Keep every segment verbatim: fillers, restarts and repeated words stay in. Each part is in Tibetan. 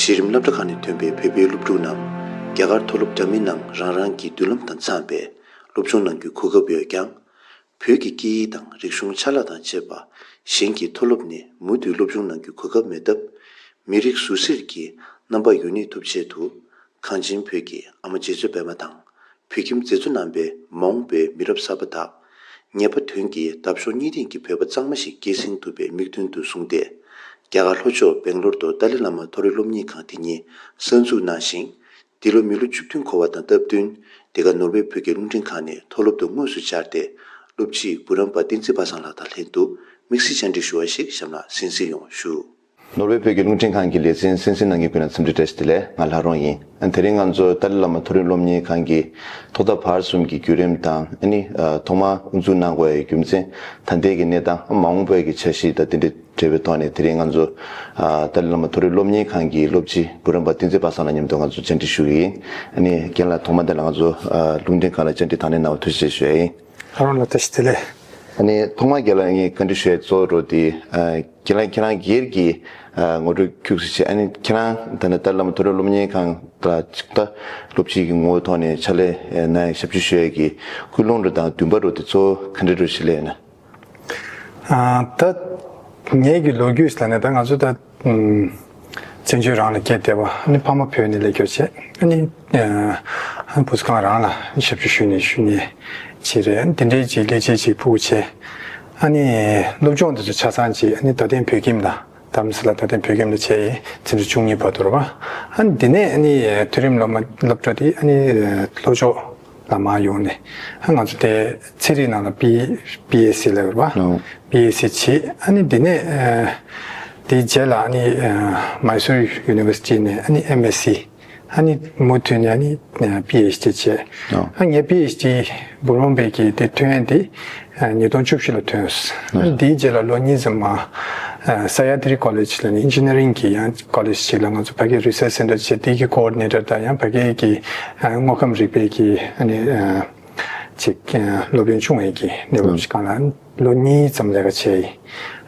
གཞི་རིམ་སློབ་གྲྭ་ཁག་ནས་ཐོན་པའི་བོད་པའི་སློབ་ཕྲུག་རྣམས་རྒྱ་གར་མཐོ་སློབ་འདྲ་མིན་ནང་རང་རང་གི་མདུན་ལམ་དང་འཚམས་པའི་སློབ་སྦྱོང་གནང་རྒྱུའི་གོ་སྐབས་ཡོད་ཀྱང་། བོད་ཀྱི་སྐད་ཡིག་དང་རིག་གཞུང་ཆ་ལག་དང་བཅས་པ་གཞན་གྱི་མཐོ་སློབ་ནས་མུ་མཐུད་སློབ་སྦྱོང་གནང་རྒྱུའི་གོ་སྐབས་མེད་སྟབས། མི་རིགས་ཟུར་གསེར་གྱི་རྣམ་པ་ཡུན་གནས་ཐུབ་ཆེད་དུ། གངས་ཅན་བོད་ཀྱི་ཨ་མ་རྗེ་བཙུན་པད་མ་དང་། བོད་ཁྱིམ་མཛེས་བཟོ་རྣམ་པའི་མ་འོངས་པའི་མི་རབས་གསར་པ་དག་ངེས་པ་དོན་གྱི་འདབ་གཤོག་གཉིས་ལྡན་གྱི་བོད་པ་གཙང་མ་ཞིག་སྐྱེད་སྲིང་ཐུབ་པའི་དམིགས་དོན་དུ་བཟུང་སྟེ། རྒྱ་གར་ལྷོ་ཕྱོགས་སྦེང་ལོར་དུ་ཏཱ་ལའི་བླ་མ་མཐོ་རིམ་སློབ་གཉེར་ཁང་དེ་ཉིད་གསར་འཛུགས་གནང་ཞིང་། འདི་ལོ་མི་ལོ་བཅུ་བདུན་འཁོར་བ་དང་སྟབས་བསྟུན། འདི་ག་ནོར་ཝེ་བོད་ཀྱི་རླུང་འཕྲིན་ཁང་ནས་མཐོ་སློབ་ཏུ་དངོས་སུ་བཅར་ཏེ། སློབ་སྤྱི་བུ་རམ་པ་བསྟན་འཛིན་པ་སངས་ལགས་དང་ལྷན་དུ་དམིགས་བསལ་བཅར་འདྲི་ཞུ་བ་ཞིག་གཤམ་ལ་གསན་གཟིགས་ཡོང་ཞུ། ནོར་ཝེ་བོད་ཀྱི་རླུང་འཕྲིན་ཁང་གི་ལེ་ཚན་གསན་གཟིགས་གནང་མཁན་ཀུན་ལ་འཚམས་འདྲི་བཀྲ་ཤིས་བདེ་ལེགས། ང་ལྷ་རོང་ཡིན། དེ་རིང་ང་ཚོ་ཏཱ་ལའི་བླ་མ་མཐོ་རིམ་སློབ་གཉེར་ཁང་གི་ཐོག་མཐའ་བར་གསུམ་གྱི་བརྒྱུད་རིམ་དང་། ཨ་ནི་ཐོག་མར་དབུ་འཛུགས་གནང་དགོས་པའི་རྒྱུ་མཚན། ད་ལྟའི་གི་གནས་སྟངས། མ་འོངས་པའི་གི་འཆར་གཞི་དང་དེ་འདྲ་འབྲེལ་བའི་ཐོག་ནས། དེ་རིང་ང་ཚོ་ཏཱ་ལའི་བླ་མ་མཐོ་རིམ་སློབ་གཉེར་ཁང་གི་སློབ་སྤྱི་བུ་རམ་པ་བསྟན་འཛིན་པ་སངས་ལགས་མཉམ་དུ་ང་ཚོ་བཅར་འདྲི་ཞུ་གི་ཡིན། ཨ་ནི་རྒན་ལགས། ཐོག་མ་དེ་ལ་ང་ཚོ་རླུང་འཕྲིན་ཁང་ལ་བཅར་འདྲི་དང་ལེན་གནང་བར་ཐུགས་རྗེ་ཆེ་ཞུ་ཡ་ཡིན། ཨ་རོང་ལགས། བཀྲ་ཤིས་བདེ་ལེགས། ཨ་ནི་ཐོག་མར་རྒན་ལགས་ངས་བཀའ་འདྲི་ཞུ་ཡ་གཙོ་བོ་དེ། ཨ། རྒན་ལགས་ཁྱེད་རང་སྒེར་གྱི་ཨ་ངོ་སྤྲོད་ཁྱུག་ཙམ་བྱས། ཨ་ནི་ཁྱེད་རང་ད་ནི་ཏཱ་ལའི་བླ་མ་མཐོ་རིམ་སློབ་གཉེར་ཁང་ལ་ཅིག་ད་སློབ་སྤྱི་གི་ངོ་བོའི་ཐོག་ནས་ཕྱག་ལས་གནང་ཡ་ཞབས་ཞུ་ཞུ་ཡ་གི་ཀུན་སློང་རུ་དང་འདུན་པ་རུ་དེ་གཙོ་བོ་ག་འདྲ་རུ་ཞིག་སླེབས་ཡོད་ན། ཨ། ད་ངེད་ཀྱི་ལོ་རྒྱུས་ལ་ནི་ད་ང་ཚོ་ད་ཨུམ། བཙན་བྱོལ་རང་ལ་སྐྱེས་བསྡད་པ། ཨ་ནི་ཕ་མ་བོད་ནས་སླེབས་ཀྱོག་བྱས། ཨ་ནི་ཨ། བུ་གསོ་ཁང་རང་ལ་ཞབས་ཞུ་ཞུས་ནས་ཞུས་ནས་བྱས་རེད། དེ་འདྲའི་ཅིག་ལས་བྱེད་ཅིག་ཕྲུ་གུ་བྱས། ཨ་ནི་སློབ་སྦྱོང་དེ་ཚོ་ཆ་ཚང་ཅིག་ཨ་ནི་རྡ་སྟེང་བོད་ཁྱིམ་དང་། རྡ་རམ་ས་ལ་རྡ་སྟེང་བོད་ཁྱིམ་ལ་བྱས། ཚན་ཆུང་གཉིས་བར་དུ་རེད་པ། ཨ་ནི་དེ་ནས་ཨ་ནི་མཐོ་རིམ་སློབ་མ་སློབ་གྲྭ་དེ་ཨ་ནི་ལྷོ་ཕྱོགས་ལ་མར་ཡོང་ནས། ཨ། ང་ཚོ་དེ་ཚན་རིག་ནང་ལ་པི། པི་ཨེས་སི་ལབ་ཡོད་རེད་པ། ཨོ། པི་ཨེས་སི་བྱས། ཨ་ནི་དེ་ནས་ཨ། དེའི་རྗེས་ལ་ཨ་ནི་ཨ། མཱི་སུར་ཡུ་ནི་ཝར་སི་ཊི་ནས་ཨ་ནི་ཨེམ་ཨེས་སི། ཨ་ནི་མུ་མཐུད་ནས་ཨ་ནི་པི་ཨེཆ་ཌི་བྱས། ཨོ། ཨ། ངས་པི་ཨེཆ་ཌི་འབུམ་རམས་པའི་གི་དེ་ཐོན་ཡས་དེ་ཨ། ཉིས་སྟོང་བཅུ་བཞི་ལ་ཐོན་སོང་། ཨ་ནི་ཨོ། དེའི་རྗེས་ལ་ལོ་གཉིས་ཙམ་མར་ཨ། སཱ་ཡ་ཏྲི་ཀོ་ལེཇ་ལ་ནི་ཨིན་ཇི་ནི་ཡ་རིང་གི་ཡང་ཀོ་ལེཇ་ཅིག་ལ་ང་ཚོ་ཕ་གིའི་རི་སརཆ་སེན་ཊར་བྱས། དེ་གི་ཀོ་ཨོར་ཌི་ནེ་ཊར་དང་ཡང་ཕ་གིའི་གི་ཨ། དངོས་ཁམས་རིག་པའི་གི་ཨ་ནི་ཨ། ཅིག་ཨ། སློབ་ཡོན་སྐྱོང་བའི་གི་གནས་བབ་ཅིག་སྒང་ལ་ལོ་གཉིས་ཙམ་ལས་ཀ་བྱས་ཡིན།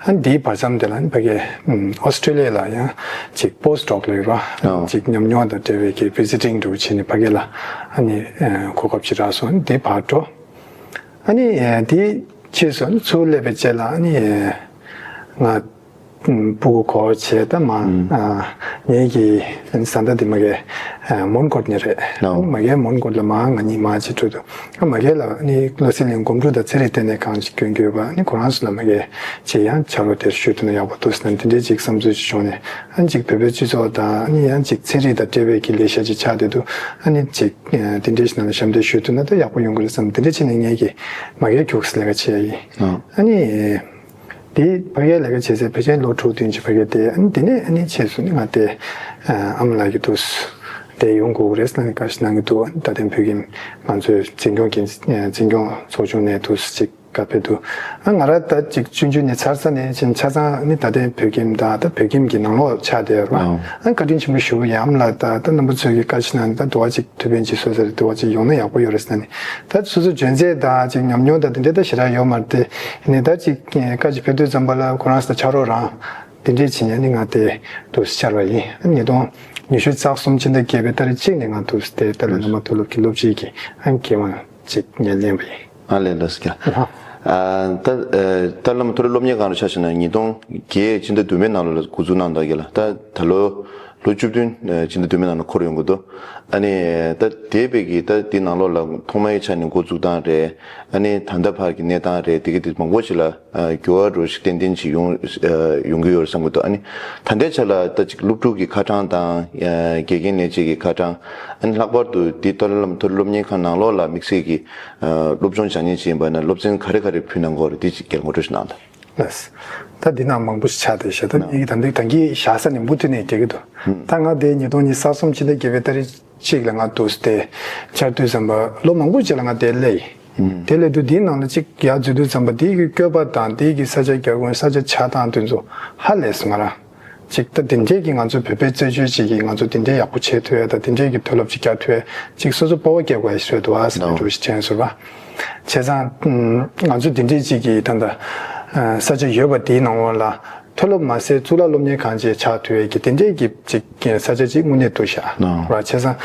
ཨ་ནི་དེའི་བར་མཚམས་དེ་ལ་ཕ་གི་ཨ། ཨོ་སི་ཀྲོ་ལི་ཡ་ལ་ཡང་ཅིག་པོ་སི་ཌོག་ལབ་ཡོད་རེད་པ། ཨོ། ཅིག་ཉམས་མྱོང་དང་འབྲེལ་བའི་གི་ཝི་ཛི་ཊིང་འདྲ་བོ་བྱས་ནས་ཕ་གི་ལ་ཨ་ནི་ཨ། གོ་སྐབས་ཅིག་རག་སོང་། དེ་ཕར་འགྲོ། ཨ་ནི་ཨ། དེའི་རྗེས་སུ་ཨ་ནི་ཚུར་སླེབས་པའི་རྗེས་ལ་ཨ་ནི་ཨ། ང་ཕྲུ་གུ་སྐོར་བྱས། ད་མར་ཨ། ངེད་ཀྱི་བཟའ་ཟླ་དེ་མ་གི་ཨ། མོན་གྷོ་ནས་རེད། ཨོ། མ་གི་མོན་གྷོ་ལ་མར་ང་གཉིས་མར་ཅིག་འགྲོ་དུས། ཨ། མ་གི་ལ་ཨ་ནི་བློ་གསལ་གླིང་སྒོམ་སྒྲུབ་དང་ཚན་རིག་ལྟེ་གནས་ཁང་ཅིག་སྐྱོང་གི་ཡོད་པ། ཨ་ནི་ཁོ་རང་ཚོ་ལ་མ་གི་ཅིག་ཡང་ཕྱག་རོགས་དེར་ཞུ་ཐུབ་ན་ཡག་པོ་འདུག་ཟེར་ནས་དེ་འདྲའི་ཅིག་བསམ་ཚུལ་ཅིག་བྱུང་ནས། ཨ་ནི་ཅིག་བོད་པའི་སྤྱི་ཚོགས་དང་། ཨ་ནི་ཡང་ཅིག་ཚན་རིག་དང་འབྲེལ་བའི་གི་ལས་ཤག་ཅིག་ཆགས་བསྡད་འདུག། ཨ་ནི་ཅིག་ཨ། དེ་འདྲའི་ཞིག་ནང་ལ་ཞབས་འདེགས་ཞུ་ཐུབ་ན་ད་ཡག་པོ་ཡོང་གི་རེད་བསམ། དེ་འདྲ་བྱས་ནས་ངེད་ཀྱིས་མ་གིར་ཁྱུག་ཙམ་ལས་ཀ་བྱས་ཡིན། ཨ། ཨ་ནི་དེ་ཕ་གིར་ལས་ཀ་བྱེད་སའི་ཕལ་ཆེར་ལོ་དྲུག་བདུན་ཅིག་ཕ་གིར་བསྡད། ཨ་ནི་དེ་ནས་ཨ་ནི་ཕྱིས་སུ་ནི་ང་དེ་ཨ། ཨ་མ་ལགས་ཀྱིས་འདུག་སེ་དེ་ཡོང་དགོས་ཀྱི་རེད་ཟེར་ནས་བཀའ་ཞིག་གནང་གི་འདུག། ད་ལྟའི་བོད་ཁྱིམ་ང་ཚོའི་འཛིན་སྐྱོང་གི་འཛིན་སྐྱོང་ཚོགས་ཆུང་ནས་འདུག་སེ་ཅིག་བཀའ་ཕེབས་འདུག། ཨ། ང་རང་ད་ཅིག་ཆུང་ཆུང་ནས་འཚར་ས་ནས་ཕྱིན། ཆ་ཚང་ནི་ད་ལྟའི་བོད་ཁྱིམ་དང་ད་བོད་ཁྱིམ་གྱི་ནང་ལོགས་ཆགས་བསྡད་ཡོད་རེད་པ། ཨ། ཨ། བཀའ་དྲིན་ཆེན་པོ་ཞུ་གི་ཡིན། ཨ་མ་ལགས་ད་ད་རྣམ་པ་ཚོས་ཀྱི་བཀའ་ཞིག་གནང་ནས། ད་དུ་བ་ཅིག་ཐུགས་ཕན་ཅིག་གསོས་ས་རེད། དུ་བ་ཅིག་ཡོང་ན་ཡག་པོ་ཡོད་རེད་ཟེར་ནས། ད་སོ་སོ་འཇོན་ཚད་དང་ཅིག་ཉམས་མྱོང་དང་དེ་འདྲ་ད་ཞེ་དྲག་ཡོད་མ་རེད་དེ། ནས་ད་ཅིག་བཀའ་ཅིག་ཕེབས་དུས་ཙམ་པ་ལ་ཁོ་རང་ཚོ་ཕྱག་རོགས་རང་དེ་འདྲས་བྱེད་ནས་ནི་ང་དེ་འདུག་སེ་བཅར་བ་ཡིན། ཨ། ཉིས་སྟོང་ཉི་ཤུ་རྩ་གསུམ་ཕྱི་ཟླ་བརྒྱད་པའི་ཏ་རིག་གཅིག་ནས་ང་འདུག་སེ་དེ་ཏཱ་ལའི་བླ་མ་མཐོ་སློབ་ཀྱི་སློབ་སྤྱི་གི་ཨ་འགན་དབང་ཅིག་ངས་ལེན་པ་ཡིན། ཨ་ལས། ལགས་སོ། ཨ། ད་ཨ། ཏཱ་ལའི་བླ་མ་མཐོ་རིམ་སློབ་གཉེར་ཁང་ལ་ཆ་བཞག་ན་ཉིས་སྟོང་བརྒྱད་ཕྱི་ཟླ་བདུན་པའི་ནང་ལོགས་ལ་འགོ་འཛུགས་གནང་འདུག་གི་ལ། ད་ད་ལོ་ལོ་བཅུ་བདུན་ཨ། ཕྱི་ཟླ་བདུན་པའི་ནང་ལ་འཁོར་ཡོང་གི་འདུག། ཨ་ནི་ད་དེ་བས་ཀྱི་ད་དེ་ནང་ལོགས་ལ་ཐོག་མའི་ཆ་ནས་འགོ་འཛུགས་སྟངས་རེད། ཨ་ནི་ད་ལྟ་བར་གྱི་གནས་སྟངས་རེད། དེ་གི་དེ་མང་པོ་ཞིག་ལ་ཨ། འགྱུར་བ་འདྲ་ཞིག་ཏན་ཏན་ཞིག་ཡོང་ཨ། ཡོང་གི་ཡོད་རེད་བསམ་གྱི་འདུག། ཨ་ནི་ད་ལྟའི་ཆ་ལ་ད་ཅིག་སློབ་ཕྲུག་གི་ཁ་གྲངས་དང་ཨ། དགེ་རྒན་ལས་བྱེད་ཀྱི་ཁ་གྲངས། ཨ་ནི་ལྷག་པར་དུ་འདི་ཏཱ་ལའི་བླ་མ་མཐོ་རིམ་སློབ་གཉེར་ཁང་ནང་ལོགས་ལ་དམིགས་བསལ་གྱི་ཨ། སློབ་སྦྱོང་སྦྱང་མཁན་ཞིག་ཡིན་པ་ན་སློབ་ཚན་ག་རེ་ག་རེ་ཕུལ་གནང་གི་ཡོད་རེད། འདི་ཅིག་སྒེར་ངོ་སྤྲོད་ཞིག་གནང་དང་། ལགས། ད་འདི་ནང་མང་པོ་ཞིག་ཆགས་བསྡད་ཤག། ད་ཨ། ངེད་ཀྱིས་ད་འདི་ད་གིན་བཞག་ས་ནས་མུ་མཐུད་ནས་བསྡད་ཀྱི་འདུག། ད་ང་དེ་ཉིས་སྟོང་ཉི་ཤུ་རྩ་གསུམ་ཕྱི་ཟླ་བརྒྱད་པའི་ཏ་རིག་གཅིག་ལ་ང་འདུག་སེ་དེ་བཅར་དུས་ཙམ་པ་ལོ་མང་པོ་རྗེས་ལ་ང་དེར་སླེབས་ཡིན། དེ་སླེབས་དུས་འདིའི་ནང་ལ་ཅིག་ཡར་འཛུལ་དུས་ཙམ་པ་འདི་གི་བཀོད་པ་དང་འདི་གི་ས་ཆ་རྒྱ་ཁྱོན་ས་ཆ་ཆགས་སྟངས་དེ་ཚོ་ཧ་ལས་སོང་ང་རང་། ཅིག་ད་དེ་འདྲས་ཀྱི་ང་ཚོ་བོད་པའི་རྩེད་འཇོ་ཅིག་གིས་ང་ཚོ་དེ་འདྲས་ཡག་པོ་བྱེད་ཐུབ་ཡ་དང་དེ་འདྲས་ཀྱི་མཐོ་སློབ་ཅིག་རྒྱག་ཐུབ་ཡ་ཅིག་སོ་སོ་སྤོབས་པ་སྐྱེ་དགོས་ཡ་ཞིག་རེད་འདུག་ཨ་ཟེར་བ་འདྲ་བོ་ཞིག་དྲན་སོང་བ། བྱས་ཙང་ང་ཚོ་དེ་འདྲས་ཅིག་གིས་ད་ལྟ་ས་ཆ་ཡོད་པ་དེའི་ནང་ལོགས་ལ། མཐོ་སློབ་མ་ཟད་གཙུག་ལག་སློབ་གཉེར་ཁང་བཅས་ཆགས་ཐུབ་ཡས་ཀྱི་དེ་འདྲས་ཀྱི་ཅིག་ས་ཆ་ཅིག་དངོས་གནས་ཐུག་ཤག་ར། བྱས་ཙང་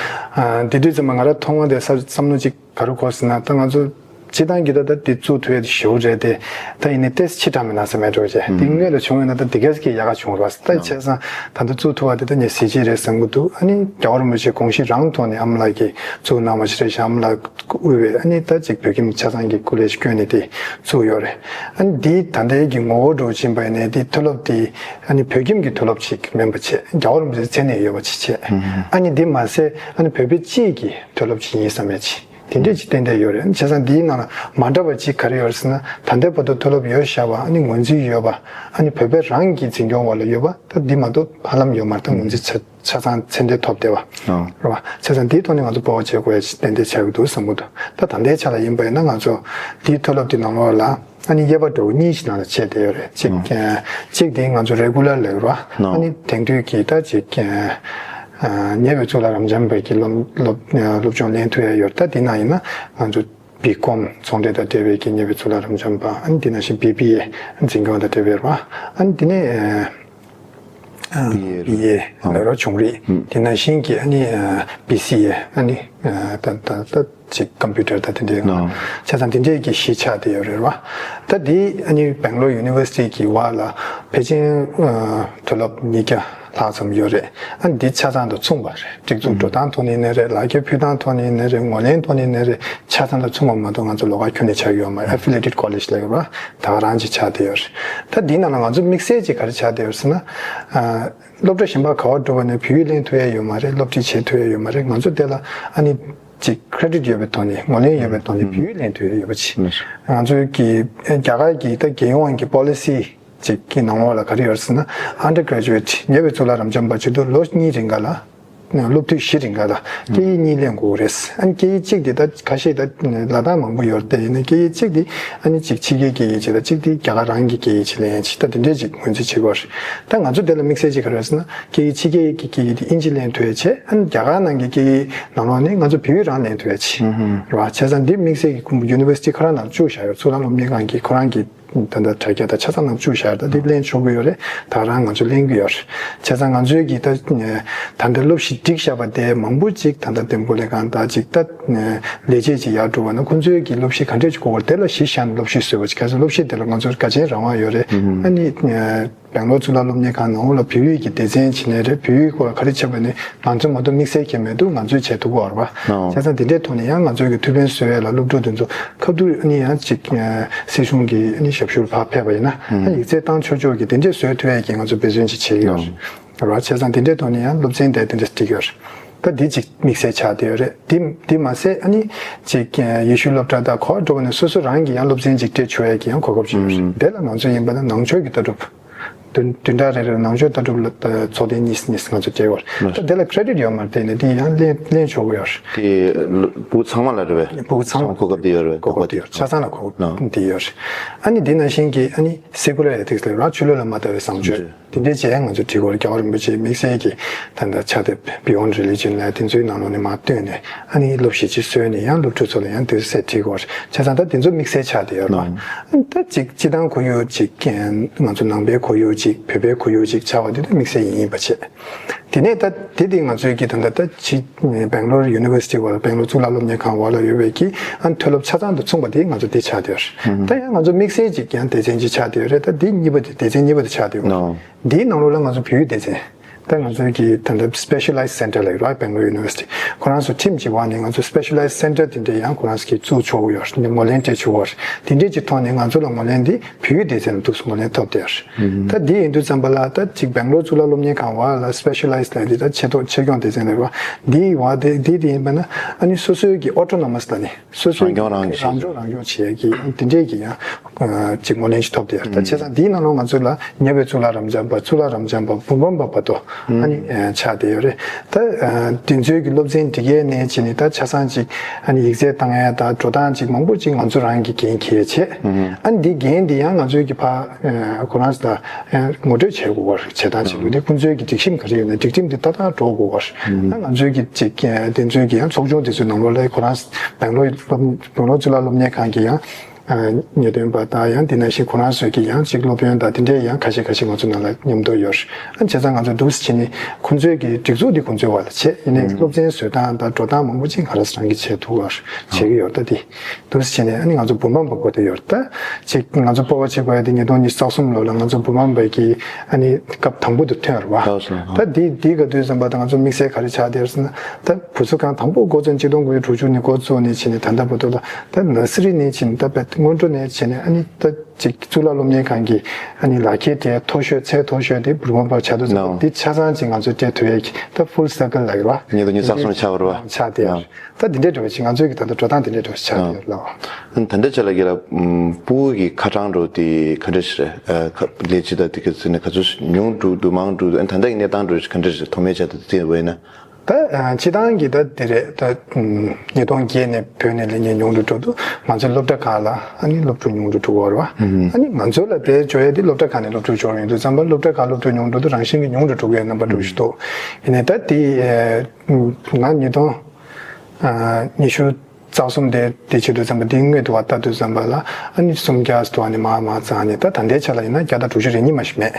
དེ་དུས་ཙམ་པ་ང་རང་མཐོང་བ་དེ་བསམ་བློ་ཅིག་ག་རེ་འཁོར་ཟེར་ན། ད་ང་ཚོ་སྤྱི་བཏང་གི་ད་ད་དེ་བཙུགས་ཐུབ་ཡས་དེ་ཞེ་པོ་རེད་དེ། ད་ཡིན་ནའི་ཏོག་ཙམ་ཕྱི་དྲགས་མེད་ན་བསམ་ཡས་འདྲ་བོ་བྱས། དེ་སྔོན་ལ་བྱུང་ཡོད་ན་ད་དེ་གས་ཀྱི་ཡག་ག་བྱུང་ར། ད་བྱས་ཙང་ད་ལྟ་བཙུགས་ཐུབ་པ་དེ་ད་ངས་གཟི་བརྗིད་རེད་བསམ་གྱི་འདུག་ཨ་ནི་རྒྱལ་བ་རིན་པོ་ཆེ་དགོངས་གཞི་རང་ཐོག་ནས་ཨ་མ་ལགས་ཀྱིས་བཙུགས་གནང་བ་ཞིག་རེད་ཤག་ཨ་མ་ལགས་དབུས་པའི་ཨ་ནི་ད་ཅིག་བོད་ཁྱིམ་ཆ་ཚང་གི་སྐུ་ལས་བསྐྱོན་ནས་དེ་བཙུགས་ཡོད་རེད། ཨ་ནི་འདི་ད་ལྟའི་གི་ངོ་བོ་འདྲ་བོ་ཕྱིན་པ་ཡིན་ནའི་འདི་མཐོ་སློབ་དེ་ཨ་ནི་བོད་ཁྱིམ་གྱི་མཐོ་སློབ་ཅིག་མིན་པ་བྱས། རྒྱལ་བ་རིན་པོ་ཆེའི་མཚན་གནས་ཡོད་པ་ཅིག་བྱས། ཨ་ནི་འདི་མ་ཟད་ཨ་ནི་བོད་པའི་སྤྱིའི་གི་མཐོ་སློབ་ཅིག་ཡིན་བསམ་ཡས་ཅིག་དེ་འདྲས་ཅིག་ཏན་ཏན་ཡོད་རེད། བྱས་ཙང་འདིའི་ནང་ལ་མ་འདྲ་བ་ཅིག་ག་རེ་ཡོད་རེད་ཟེར་ན། ད་ལྟའི་བར་དུ་མཐོ་སློབ་ཡོད་བཞག་པ་ཨ་ནི་ངོས་འཛིན་ཡོད་པ་ཨ་ནི་བོད་པའི་རང་གི་འཛིན་སྐྱོང་འོག་ལ་ཡོད་པ་ད་འདི་མ་གཏོགས་ཧ་ལམ་ཡོད་མ་རེད། ད་ངོས་འཛིན་ཆ་ཆ་ཚང་ཚད་ལྡན་ཐོབ་བསྡད་པ་རེད་བ། བྱས་ཙང་འདིའི་ཐོག་ནས་ང་ཚོ་སྤོབས་པ་བྱེད་དགོས་ཡ་ཅིག་ཏན་ཏན་ཆགས་ཀྱི་འདུག་བསམ་གྱི་འདུག་ད་ད་ལྟའི་ཆ་ལ་ཡིན་པ་ཡིན་ན་ང་ཚོ་འདིའི་མཐོ་སློབ་དེ་ནང་ལོགས་ལ་ཨ་ནི་དབྱེ་བ་འདྲ་བོ་གཉིས་ཤིག་ནང་ལ་ཕྱེ་བསྡད་ཡོད་རེད། གཅིག་གཅིག་དེ་ང་ཚོ་regular ལབ་ཀྱི་རེད་བ། ཨ་ནི་དེང་དུས་ཀྱི་ད་ཅིག་ཉེ་བའི་གཙུག་ལག་རབ་འབྱམས་པའི་གི་སློབ་སློབ་སློབ་སྦྱོང་ལེན་ཐུབ་ཡ་ཡོད་རེད། ད་དེ་ནང་ཡིན་ན་ང་ཚོ་བི་ཀོམ་ཚོང་འབྲེལ་དང་འབྲེལ་བའི་གི་ཉེ་བའི་གཙུག་ལག་རབ་འབྱམས་པ། ཨ་ནི་དེ་ནང་བཞིན་བི་བི་ཨེ་འཛིན་སྐྱོང་དང་འབྲེལ་བའི་རེད་བ། ཨ་ནི་དེ་ནས་བི་ཨེ་ལབ་རོགས་བྱུང་རེད། དེ་ནང་བཞིན་གྱི་ཨ་ནི་བི་སི་ཨེ་ཨ་ནི་ད་ད་ད་ཅིག་computer ད་དེ་འདྲའི་བྱས་ཙང་དེ་འདྲའི་གི་གཞི་ཆགས་བསྡད་ཡོད་རེད་བ། ད་དེ་ཨ་ནི་Bangalore University གི་བར་ལ་ཕལ་ཆེར་མཐོ་སློབ་ཉིས་བརྒྱ་ལྷག་ཙམ་ཡོད་རེད། ཨ་ནི་འདི་ཆ་ཚང་དང་མཚུངས་པ་རེད། སྒྲིག་འཛུགས་འགྲོ་སྟངས་ཐོག་ནས་ཡིན་ནའི་རེད། ལག་ཁྱེར་ཕུལ་སྟངས་ཐོག་ནས་ཡིན་ནའི་རེད། ངོས་ལེན་ཐོག་ནས་ཡིན་ནའི་རེད། ཆ་ཚང་དང་མཚུངས་པ་མ་གཏོགས་ང་ཚོ་ལོགས་ཀ་ཁྱོན་ནས་ཆགས་ཡོད་མ་རེད། Affiliated College ལབ་ཡོད་རེད། ད་ག་རང་ཅིག་ཆགས་བསྡད་ཡོད་རེད། ད་འདི་ནང་ལ་ང་ཚོ་དམིགས་བསལ་ཅིག་ག་རེ་ཆགས་བསྡད་ཡོད་རེད་ཟེར་ན། སློབ་གྲྭ་གཞན་པ་ག་པར་འགྲོ་བ་ནས་བོད་ཡིག་ལེན་ཐུབ་ཡ་ཡོད་མ་རེད། སློབ་ཁྲིད་བྱེད་ཐུབ་ཡ་ཡོད་མ་རེད། ང་ཚོ་དེ་ལ་ཨ་ནི་ཅིག་credit ཡོད་པའི་ཐོག་ནས་ངོས་ལེན་ཡོད་པའི་ཐོག་ནས་བོད་ཡིག་ལེན་ཐུབ་ཡ་ཡོད་པ་ཅིག་ང་ཚོའི་གི་རྒྱ་གར་གྱི་ད་རྒྱལ་ཡོངས་ཀྱི་policy ཅིག་གི་ནང་ལོགས་ལ་ག་རེ་ཡོད་ཟེར་ན། undergraduate ཉེ་བའི་གཙུག་ལག་རབ་འབྱམས་པ་བྱེད་དུས་ལོ་གཉིས་རིང་ག་ལ་སློབ་དུས་བཞི་རིང་ག་ལ་སྐད་ཡིག་གཉིས་ལེན་དགོས་རེད། ཨ་ནི་སྐད་ཡིག་གཅིག་དེ་ད་ཁ་ཤས་ད་ལ་དྭགས་མང་པོ་ཡོད་རེད་དེ། ཡིན་ནའི་སྐད་ཡིག་གཅིག་དེ་ཨ་ནི་གཅིག་ཕྱི་རྒྱལ་སྐད་ཡིག་ཅིག་དང་གཅིག་དེ་རྒྱ་གར་རང་གི་སྐད་ཡིག་ཅིག་ལེན་ཡ་ཅིག་ད་དེ་འདྲས་ཅིག་ངོས་འཛིན་བྱེད་དགོས་རེད། ད་ང་ཚོ་དེ་ལ་དམིགས་བསལ་ཅིག་ག་རེ་ཡོད་ཟེར་ན། སྐད་ཡིག་ཕྱི་རྒྱལ་གྱི་སྐད་ཡིག་དེ་ཨིན་ཇི་ལེན་ཐུབ་ཡ་བྱས། ཨ་ནི་རྒྱ་གར་ནང་གི་སྐད་ཡིག་ནང་ལོགས་ནས་ང་ཚོ་བོད་ཡིག་རང་ལེན་ཐུབ་ཡ་ཅིག་རེད་བ། བྱས་ཙང་འདི་དམིགས་བསལ་གྱི་ཁུངས་University ཁོ་རང་ནང་བཅུག་བཞག་ཡོད། གཙུག་ལག་སློབ་གཉེར་ཁང་གི་ཁོ་རང་གི་ད་ལྟ་དྲ་རྒྱ་དང་ཆ་ཚང་ནང་བཅུག་བཞག་ཡོད། ད་འདི་ལེན་ཆོག་གི་ཡོད་རེད། ད་ག་རང་ང་ཚོ་ལེན་གྱི་ཡོད་རེད། བྱས་ཙང་ང་ཚོའི་གི་ད་ད་ལྟ་སློབ་གཞི་སྒྲིག་བཞག་པ་དེ་མང་པོ་ཅིག་ད་ལྟ་འདེམས་བསྐོ་ལས་ཁང་དང་ཅིག་ད་ལས་བྱེད་ཅིག་ཡར་འགྲོ་བ་ན་ཁོང་ཚོའི་གི་སློབ་གཞི་ག་འདྲས་ཅིག་དགོས་པ་དེ་ལ་གཞི་བཞག་ནས་སློབ་གཞི་བཟོས་པ་ཅིག་གལ་སྲིད་སློབ་གཞི་དེ་ལ་ང་ཚོར་དགའ་ཆེན་རང་དབང་ཡོད་རེད། ཨ་ནི། སྦེང་ལོར་གཙུག་ལག་སློབ་གཉེར་ཁང་ནང་ལ་བོད་ཡིག་གི་སྡེ་ཚན་བྱས་ནའི་རེད། བོད་ཡིག་སྐོར་ག་རེ་བྱས་པ་ནི་ང་ཚོ་མ་གཏོགས་དམིགས་བསལ་གྱི་མི་འདུག་ང་ཚོས་བྱེད་ཐུབ་ཀྱི་ཡོད་རེད་པ། ཨོ། བྱས་ཙང་དེ་འདྲའི་ཐོག་ནས་ཡང་ང་ཚོའི་གི་ཐུགས་ཕན་གསོས་ཡས་ལ་སློབ་ཕྲུག་དེ་ཚོ་ཁ་ཐུག་ནི་ཡང་ཅིག་སྲིད་གཞུང་གི་ནི་ཞབས་ཞུར་ཕར་ཕེབས་པ་ཡིན་ན་ཡང་ཡིག་ཚད་བཏང་ཆོག་ཆོག་གི་དེ་འདྲས་བཟོས་ཐུབ་ཡས་ཀྱི་ང་ཚོ་འབད་བརྩོན་ཅིག་བྱེད་ཀྱི་ཡོད་རེད། རེད་པ། བྱས་ཙང་དེ་འདྲའི་ཐོག་ནས་ཡང་སློབ་ཚན་དེ་དེ་འདྲས་སྒྲིག་ཡོད་རེད། ད་འདི་ཅིག་དམིགས་བསལ་ཆགས་བསྡད་ཡོད་རེད། འདི་འདི་མ་ཟད་ཨ་ནི་ཅིག་ཡེ་ཤུའི་སློབ་གྲྭ་དང་གོ་བ་འགྲོ་བ་ནས་སོ་སོ་རང་གིས་ཡང་སློབ་ཚན་ཅིག་སྤྲད་ཆོག་ཡས་ཀྱི་ཡང་གོ་སྐབས་ཅིག་ཡོད་རེད། དེ་ལ་ང་ཚོ་ཡིན་པ་ན་ནང་ཆོས་ཀྱི་ལྟ་གྲུབ། བདུན་བདུན་ཕྲག་རེ་རེར་ནང་ཆོས་ལྟ་གྲུབ་ལ་ཚོགས་ཐེངས་གཉིས་གཉིས་ང་ཚོ་སྤྲད་ཡོད་རེད། ད་དེ་ལ་ཁེ་རེ་ཌིཊ་ཡོད་མ་རེད། དེ་ནས་དེ་ཡང་ལེན་ལེན་ཆོག་གི་ཡོད་རེད། དེ་ཕྲུ་གུ་ཚང་མ་ལ་རེད་པས། ཕྲུ་གུ་ཚང་མ་གོ་སྐབས་དེ་ཡོད་རེད་པས། གོ་སྐབས་དེ་ཡོད་རེད། ཆ་ཚང་ལ་གོ་སྐབས་དེ་ཡོད་རེད། ཨ་ནི་དེ་ནང་བཞིན་གྱི་ཨ་ནི་སེ་ཀུ་ལར་ཨེ་ཐིག་སི་ལབ་རང་ཆོས་ལུགས་ལ་མ་ལྟ་བའི་བཟང་སྤྱོད། དེ་འདྲའི་བྱས་ང་ཚོ་ཁྲིད་དགོས་རེད། རྒྱལ་བ་རིན་པོ་ཆེ་དམིགས་བསལ་གྱི་ད་ལྟ་ཕྱག་དེབ་Beyond Religion ལབ་དེ་ཚོའི་ནང་ལོགས་ནས་མར་བཏོན་ནས་ཨ་ནི་སློབ་གཞི་ཅིག་བཟོས་ནས་ཡང་སློབ་ཕྲུག་ཚོ་ལ་ཡང་དེ་ཚོ་ཁྲིད་དགོས་རེད། བྱས་ཙང་ད་དེ་ཚོ་དམིགས་བསལ་ཆགས་བསྡད་ཡོད་རེད་པ། ད་ཅིག་སྤྱི་བཏང་ཁོར་ཡུག་ཅིག་ང་ཚོ་ནང་པའི་ཁོར་ཡུག་ཅིག་བོད་པའི་ཁོར་ཡུག་ཅིག་ཆགས་པ་དེ་ད་དམིགས་བསལ་ཡིན་ཡིན་པ་བྱས། དེ་ནས་ད་དེ་དེ་ང་ཚོའི་གི་ད་ལྟ་ད་ཅིག་སྦེང་ལོར་ཡུ་ནི་ཝར་སི་ཊི་བར་ལ་སྦེང་ལོར་གཙུག་ལག་སློབ་གཉེར་ཁང་བར་ལ་ཡོད་པའི་གི་ཨ་ནི་མཐོ་སློབ་ཆ་ཚང་དང་མཚུངས་པ་དེ་ང་ཚོ་དེ་ཆགས་བསྡད་ཡོད་རེད། ད་ཡང་ང་ཚོ་དམིགས་བསལ་ཅིག་ཡང་སྡེ་ཚན་ཅིག་ཆགས་བསྡད་ཡོད་རེད། ད་དེ་གཉིས་པ་དེ་སྡེ་ཚན་གཉིས་པ་དེ་ཆགས་བསྡད་ཡོད་རེད། འདིའི་ནང་ལོགས་ལ་ང་ཚོ་བོད་ཡིག་སྡེ་ཚན། ད་ང་ཚོའི་གི་ད་ལྟ་Specialized Center ལབ་ཡོད་རེད། སྦེང་ལོར་ཡུ་ནི་ཝར་སི་ཊི་ཁོ་རང་ཚོ་ཁྲིམས་ཀྱི་དབང་ནས་ང་ཚོ་Specialized Center དེ་འདྲ་ཡང་ཁོ་རང་ཚོ་གིས་བཙུགས་ཆོག་གི་ཡོད་རེད། ངོས་ལེན་སྤྲད་ཆོག་གི་ཡོད་རེད། དེ་འདྲའི་ཅིག་ཐོག་ནས་ང་ཚོ་ལ་ངོས་ལེན་འདི་བོད་ཡིག་སྡེ་ཚན་ལ་ཐུགས་སུ་ངོས་ལེན་ཐོབ་བསྡད་ཡོད་རེད། ད་འདི་ཡིན་དུས་ཙམ་པ་ལ་ད་ཅིག་སྦེང་ལོར་གཙུག་ལག་སློབ་གཉེར་ཁང་བར་ལ་Specialized ལབ་འདི་ད་ཆེ་མཐོ་ཆེད་སྐྱོང་སྡེ་ཚན་ལབ་ཡོད་རེད། འདིའི་བར་དེ་འདི་དེ་ཡིན་པ་ན་ཨ་ནི་སོ་སོའི་གི་Autonomous ལབ་ནས། སོ་སོའི་རང་སྐྱོང་རང་བཞིན། རང་སྐྱོང་རང་སྐྱོང་བྱེད་ཡག་གི་དེ་འདྲས་ཀྱི་ཡང་ཅིག་ངོས་ལེན་ཞིག་ཐོབ་བསྡད་ཡོད་རེད། ད་བྱས་ཙང་འདིའི་ནང་ལོགས་ང་ཚོ་ལ་ཉེ་བའི་གཙུག་ལག་རབ་འབྱམས་པ་གཙུག་ལག་རབ་འབྱམས་པ་བུམ་པམ་པ་བར་དུ་ཨ་ནི་ཆགས་བསྡད་ཡོད་རེད། ད་དེ་ཚོའི་གི་སློབ་ཚན་འགྲིག་ཡས་ནས་བྱས་ནས་ད་ཆ་ཚང་ཅིག་ཨ་ནི་ཡིག་ཚད་བཏང་ཡས་ད་འགྲོ་སྟངས་ཅིག་མང་པོ་ཅིག་ང་ཚོ་རང་གི་འགན་འཁྱེར་བྱས། ཨ་ནི་འདི་འགན་འདི་ཡང་ང་ཚོའི་གི་ཕ་ཁོ་རང་ཚོ་ད་ངོ་སྤྲོད་བྱེད་དགོས་པ་རེད། བྱེད་སྟངས་བྱེད་དགོས་དེ་ཁོང་ཚོའི་གི་སྒྲིག་ཁྲིམས་ག་རེ་ཡོད་ན་སྒྲིག་ཁྲིམས་དེ་ཏག་ཏག་འགྲོ་དགོས་པ་རེད། ད་ང་ཚོའི་གི་ཅིག་དེ་ཚོའི་གི་ཡང་ཚོགས་ཆུང་དེ་ཚོའི་ནང་ལོགས་ལ་ཁོ་རང་སྦེང་ལོར་སློབ་སྦེང་ལོར་གཙུག་ལག་སློབ་གཉེར་ཁང་གི་ཡང་ ཉེས་དོན་པ་དང་ཡང་དེ་ནང་བཞིན་ཁོ་རང་ཚོའི་གི་ཡང་ཅིག་སློབ་དཔོན་དང་དེ་འདྲའི་ཡང་ཁ་ཤས་ཁ་ཤས་ང་ཚོ་ནང་ལ་མཉམ་དུ་ཡོད། ཨ་བྱས་ཙང་ང་ཚོ་འདུག་སེ་བྱས་ནས་ཁོང་ཚོའི་གི་སྒྲིག་འཛུགས་འདི་ཁོང་ཚོའི་འོག་ལ་བྱས། ཡིན་ནའི་སློབ་ཚན་བཟོ་སྟངས་དང་འགྲོ་སྟངས་མང་པོ་ཅིག་ང་རང་ཚོ་རང་གིས་བྱས་ཐུབ་པ་བྱེད་ཀྱི་ཡོད། ད་དེ་འདུག་སེ་བྱས་ནས་ཨ་ནི་ང་ཚོ་བོད་འབངས་པ་དགོས་བསྡད་ཡོད། ད་ཅིག་ང་ཚོ་སྤོབས་པ་བྱེད་དགོས་ཡ་དེ་ཉིས་སྟོང་ཉི་ཤུ་རྩ་གསུམ་ལོ་ལ་ང་ཚོ་བོད་འབངས་པའི་གི་ཨ་ནི་སྐབས་དང་པོ་དུ་ཐོན་རེད་བ། ད་དེ་དེ་ག་དུས་ཙམ་པ་ད་ང་ཚོ་དམིགས་བསལ་ག་རེ་ཆགས་བསྡད་ཟེར་ན། ད་བུ་གསོ་ཁང་དང་པོ་འགོ་བཙུགས་ཆིག་སྟོང་དགུ་བརྒྱ་དྲུག་ཅུ་ནས་འགོ་བཙུགས་ནས་བྱས་ནས་ད་ལྟ་བར་དུ་ལ་ད་ནར་སི་རི་ནས་བྱས་ནས་ད་བེད་སྔོན་འགྲོ་ནས་བྱས་ནས་ཨ་ནི་ད་ཅིག་གཙུག་ལག་སློབ་གཉེར་ཁང་གི་ཨ་ནི་ལག་ཁྱེར་དེ་མཐོ་ཤོས་ཚད་མཐོ་ཤོས་དེ་བོད་འབངས་པ་ཆགས་དུས་ཙམ་པ་དེ་ཆ་ཚང་ཅིག་ང་ཚོས་སྤྲད་ཐུབ་ཡས་ཀྱི་ད་ཕུལ་སར་ཀལ་ལབ་ཀྱི་རེད་བ། ཉིས་སྟོང་ཉི་ཤུ་རྩ་གསུམ་ཆགས་པ་རེད་བ། ཆགས་བསྡད་ཡོད། ད་དེ་འདྲའི་འགྲོ་བ་ཅིག་ང་ཚོའི་གི་ད་ལྟ་འགྲོ་སྟངས་དེ་འདྲའི་འགྲོ་བ་ཆགས་བསྡད་ཡོད་ལགས། ད་ལྟ་ཆ་ལ་གི་ལ་ཕྲུ་གུ་གི་ཁ་གྲངས་འགྲོ་དེ་ག་འདྲ་ཞིག་རེད། ལས་བྱེད་དང་དེ་ག་ཚོད་ནས་ག་ཚོད་ཉུང་འགྲོ་འདུག་མང་འགྲོ་འདུག་ཨ་ད་ལྟ་གི་གནས་སྟངས་འགྲོ་ག་འདྲ་ཞིག་མཐོ་དམན་ཆ་དེ་དེ་བས་ན། ད་སྤྱི་བཏང་གི་ད་དེ་རེད། ད་ཉིས་སྟོང་བརྒྱད་ནས་བོད་ནས་ལས་གཉེར་ཉུང་རུ་འགྲོ་འདུག་ང་ཚོའི་སློབ་གྲྭ་ཁག་ལ་ཨ་ནི་སློབ་ཕྲུག་ཉུང་རུ་འགྲོ་གི་ཡོད་རེད་བ། ཨ་ནི་ང་ཚོ་ལ་དེ་འབྱོར་ཡས་དེ་སློབ་གྲྭ་ཁག་ནས་སློབ་ཕྲུག་འབྱོར་ཡོང་དུས་ཙམ་པ་སློབ་གྲྭ་ཁག་སློབ་ཕྲུག་ཉུང་འགྲོ་འདུག་རང་བཞིན་གྱི་ཉུང་རུ་འགྲོ་གི་ཡོད་རྣམ་པ་འགྲོ་བཞིན་འདུག་ཡིན་ནའི་ད་དེ་ང་ཉིས་སྟོང་ཉི་ཤུ་རྩ་གསུམ་དེ་དེ་བྱེད་དུས་ཙམ་པ་དེའི་སྔོན་དུ་བ་ལྟ་དུས་ཙམ་པ་ལ་ཨ་ནི་སུམ་བརྒྱ་དུ་བ་ནས་མར་མར་བརྩམས་ནས་ད་ད་ལྟའི་ཆ་ལ་ཡིན་ན་བརྒྱ་དང་དྲུག་ཅུ་རེ་གཉིས་མ་ཞིག་མེད།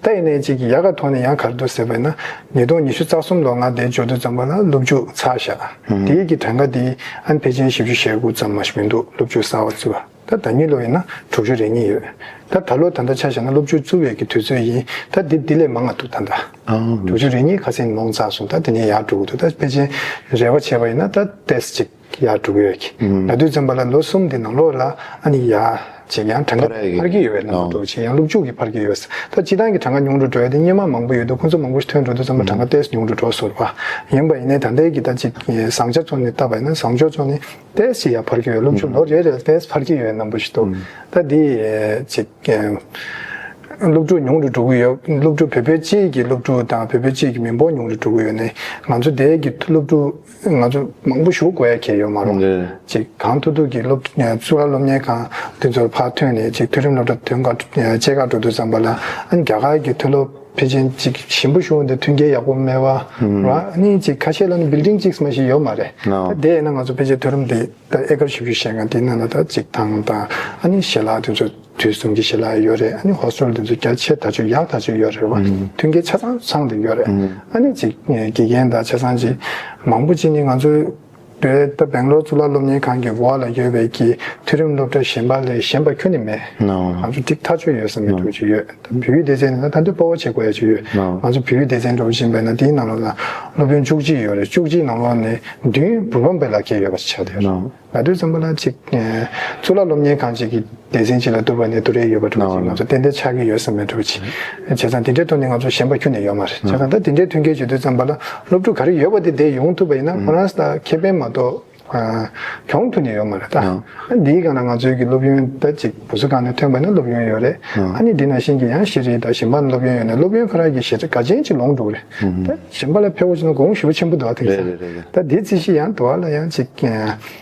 ད་ཡིན་ནའི་ཅིག་ཡག་ག་ཐོག་ནས་ཡང་ག་རེ་འདུག་ཟེར་བ་ཡིན་ན་ཉིས་སྟོང་ཉི་ཤུ་རྩ་གསུམ་ལོ་ང་དེ་འབྱོར་དུས་ཙམ་པ་ལ་སློབ་ཕྲུག་ཚར་བཞག་དེའི་གི་གྲངས་ཀ་དེ་ཨ་ནི་ཕལ་ཆེར་བཞི་བཅུ་ཞེ་དགུ་ཙམ་མ་ཞིག་མི་འདུག་སློབ་ཕྲུག་གསར་བ་བཙུགས་པ། ད་ད་ཉིན་ལོ་ཡིན་ན་དྲུག་ཅུ་རེ་གཉིས་ཡོད། ད་ད་ལོ་ད་ལྟ་ཆ་བཞག་ན་སློབ་ཕྲུག་བཙུགས་པའི་གི་དུས་ཚོད་ཡིན། ད་འདི་འདི་ལས་མང་ང་འདུག་ད་ལྟ་དྲུག་ཅུ་རེ་གཉིས་ཁ་སང་ལོངས་ཚར་སོང་། ད་དེ་ནས་ཡར་འགྲོ་གི་འདུག་ད་ཕལ་ཆེར་རེ་བ་བྱས་པ་ཡིན་ན་ད་ཏོག་ཙམ་ཅིག་ཡར་འགྲོ་གི་ཡོད་ཀི། ད་དུས་ཙམ་པ་ལ་ལོ་གསུམ་དེ་ནང་ལོགས་ལ་ཨ་ནི་ཡར་ཅིག་ཡང་གྲངས་ཀ་འཕར་གི་ཡོད་པའི་རྣམ་པ་འདྲ་བོ་ཅིག་ཡང་སློབ་ཕྲུག་གི་འཕར་གི་ཡོད་ས། ད་སྤྱི་བཏང་གི་གྲངས་ཀ་ཉུང་རུ་འགྲོ་ཡ་དེ་སྔོན་མ་མང་པོ་ཡོད་འདུག་ཁོང་ཚོ་མང་པོ་ཞིག་ཐོན་འགྲོ་དུས་ཙམ་པ་གྲངས་ཀ་ཏོག་ཙམ་ཉུང་རུ་འགྲོ་སོང་བ་ཡིན་པ་ཡིན་ནའི་ད་ལྟའི་གི་ད་ཅིག་བཟང་ཆ་ཐོག་ནས་བལྟས་པ་ཡིན་ན་བཟང་ཕྱོགས་ཐོག་ནས། ཏོག་ཙམ་ཡར་འཕར་གྱི་ཡོད། སློབ་ཕྲུག་ལོ་རེ་རེ་ལ་ཏོག་ཙམ་འཕར་གྱི་ཡོད་རྣམ་པ་ཞིག་འདུག་ད་འདི་ཅིག་སློབ་ཕྲུག་ཉུང་རུ་འགྲོ་གི་ཡོད། སློབ་ཕྲུག་བོད་པའི་སྤྱིའི་གི་སློབ་ཕྲུག་དང་བོད་པའི་སྤྱིའི་གི་མི་འབོར་ཉུང་རུ་འགྲོ་གི་ཡོད་ནས་ང་ཚོ་དེའི་གི་སློབ་ཕྲུག་ང་ཚོ་མང་པོ་ཞུགས་དགོས་ཡ་གལ་ཡོད་མ་རེད། ཅིག་གང་ཐུབ་ཐུབ་ཀྱི་སློབ་གཙུག་ལག་སློབ་གཉེར་ཁང་དེ་ཚོར་ཕར་ཐོན་ནས་ཅིག་མཐོ་རིམ་སློབ་གྲྭ་ཐོན་ག་སྐྱེལ་ག་འགྲོ་དུས་ཙམ་པ་ལ་ཨ་ནི་རྒྱ་གར་གྱི་མཐོ་སློབ་ཕལ་ཆེར་ཅིག་ཞིམ་པོ་ཞུ་འདི་མཐུན་རྐྱེན་ཡག་པོ་མེད་པ་ར། ཨ་ནི་ཅིག་ཁ་ཤས་ལ་ནི་བིལ་ཌིང་གཅིག་མ་ཞིག་ཡོད་མ་རེད། ད་དེ་ཡིན་ན་ང་ཚོ་ཕལ་ཆེར་མཐོ་རིམ་དེ་ད་ཨེ་ཀར་བཞི་བཅུ་ཞེ་ལྔ་དེ་ནང་ལ་ད་ཅིག་ཐང་དང་ཨ་ནི་ཞལ་ལག་དེ་ཚོ་དུས་གསུམ་གྱི་ཞལ་ལག་ཡོད་རེད། ཨ་ནི་ཧོ་སི་ཊེལ་དེ་ཚོ་རྒྱ་ཆེ་ད་ཆོད་ཡག་ད་ཆོད་ཡོད་རེད་བ། མཐུན་རྐྱེན་ཆ་ཚང་ཚང་དེ་ཡོད་རེད། ཨ་ནི་ཅིག་དགེ་རྒན་དང་ཆ་ཚང་ཅིག་མང་པོ་ཅིག་ནི་ང་ཚོའི་བོད་ད་སྦེང་ལོར་གཙུག་ལག་སློབ་གཉེར་ཁང་གི་འོག་ལ་ཡོད་པའི་གི་མཐོ་རིམ་སློབ་གྲྭ་གཞན་པ་ལས་གཞན་པ་ཁྱོན་ནས་མེད། ང་ཚོ་ཏིག་ཐག་ཆོད་ཡོད་ས་མེད་འགྲོ་གི་ཡོད། ད་བོད་ཡིག་སྡེ་ཚན་ནི་ད་ད་དུང་སྤོབས་པ་བྱེད་དགོས་ཡ་ཅིག་ཡོད། ང་ཚོ་བོད་ཡིག་སྡེ་ཚན་འགྲོ་བཞིན་པས་ན་དེའི་ནང་ལོགས་ལ་སློབ་དཔོན་བཅུ་གཅིག་ཡོད་རེད། བཅུ་གཅིག་ནང་ལོགས་ནས་བདུན་བོད་འབངས་པའི་ལག་ཁྱེར་ཡོད་པ་ཆགས་བསྡད་ཡོད་རེད། ང་དུས་ཙམ་པ་ལ་ཅིག་གཙུག་ལག་སློབ་གཉེར་ཁང་ཅིག་གི་སྡེ་ཚན་ཅིག་ལ་གཏུགས་པ་ནས་དུ་རེ་ཡོད་པ་འགྲོ་ཅིག་ང་ཚོ་ཏན་ཏན་ཆགས་ཀྱི་ཡོད་ས་མེད་འགྲོ་ཅིག་བྱས་ཙང་དེ་འདྲའི་ཐོག་ནས་ང་ཚོ་ཞན་པ་ཁྱོན་ནས་ཡོད་མ་རེད། བྱས་ཙང་ད་དེ་འདྲའི་མཐུན་རྐྱེན་བྱེད་དུས་ཙམ་པ་ལ་སློབ་ཕྲུག་ག་རེ་ཡོད་པ་དེ་དེ་ཡོང་ཐུབ་པ་ཡིན་ན་ཁོ་རང་ད་ཁེ་ཕན་མ་གཏོགས་གྱོང་ཐུབ་ནས་ཡོད་མ་རེད་ད། འདིའི་སྒང་ལ་ང་ཚོའི་གི་སློབ་ཡོན་ད་ཅིག་བུ་གསོ་ཁང་ནས་ཐོན་པ་ན་སློབ་ཡོན་ཡོད་རེད། ཨ་ནི་འདི་ནང་བཞིན་གྱི་ཡང་ཤེས་རིག་དང་གཞན་པ་སློབ་ཡོན་ཡོད་ན་སློབ་ཡོན་ཁོ་རང་གི་ཞེ་དྲག་གལ་ཆེན་ཅིག་ལོངས་འགྲོ་གི་རེད། ད་གཞན་པ་ལ་ཕེབས་པ་ཅིག་ན་གོང་ཞེ་པོ་ཆེན་པོ་འདུག་ཨ། དེང་སང་ད་འདི་རྩིས་གཞི་ཡང་འདུག་ཨ་ལ་ཡང་ཅིག་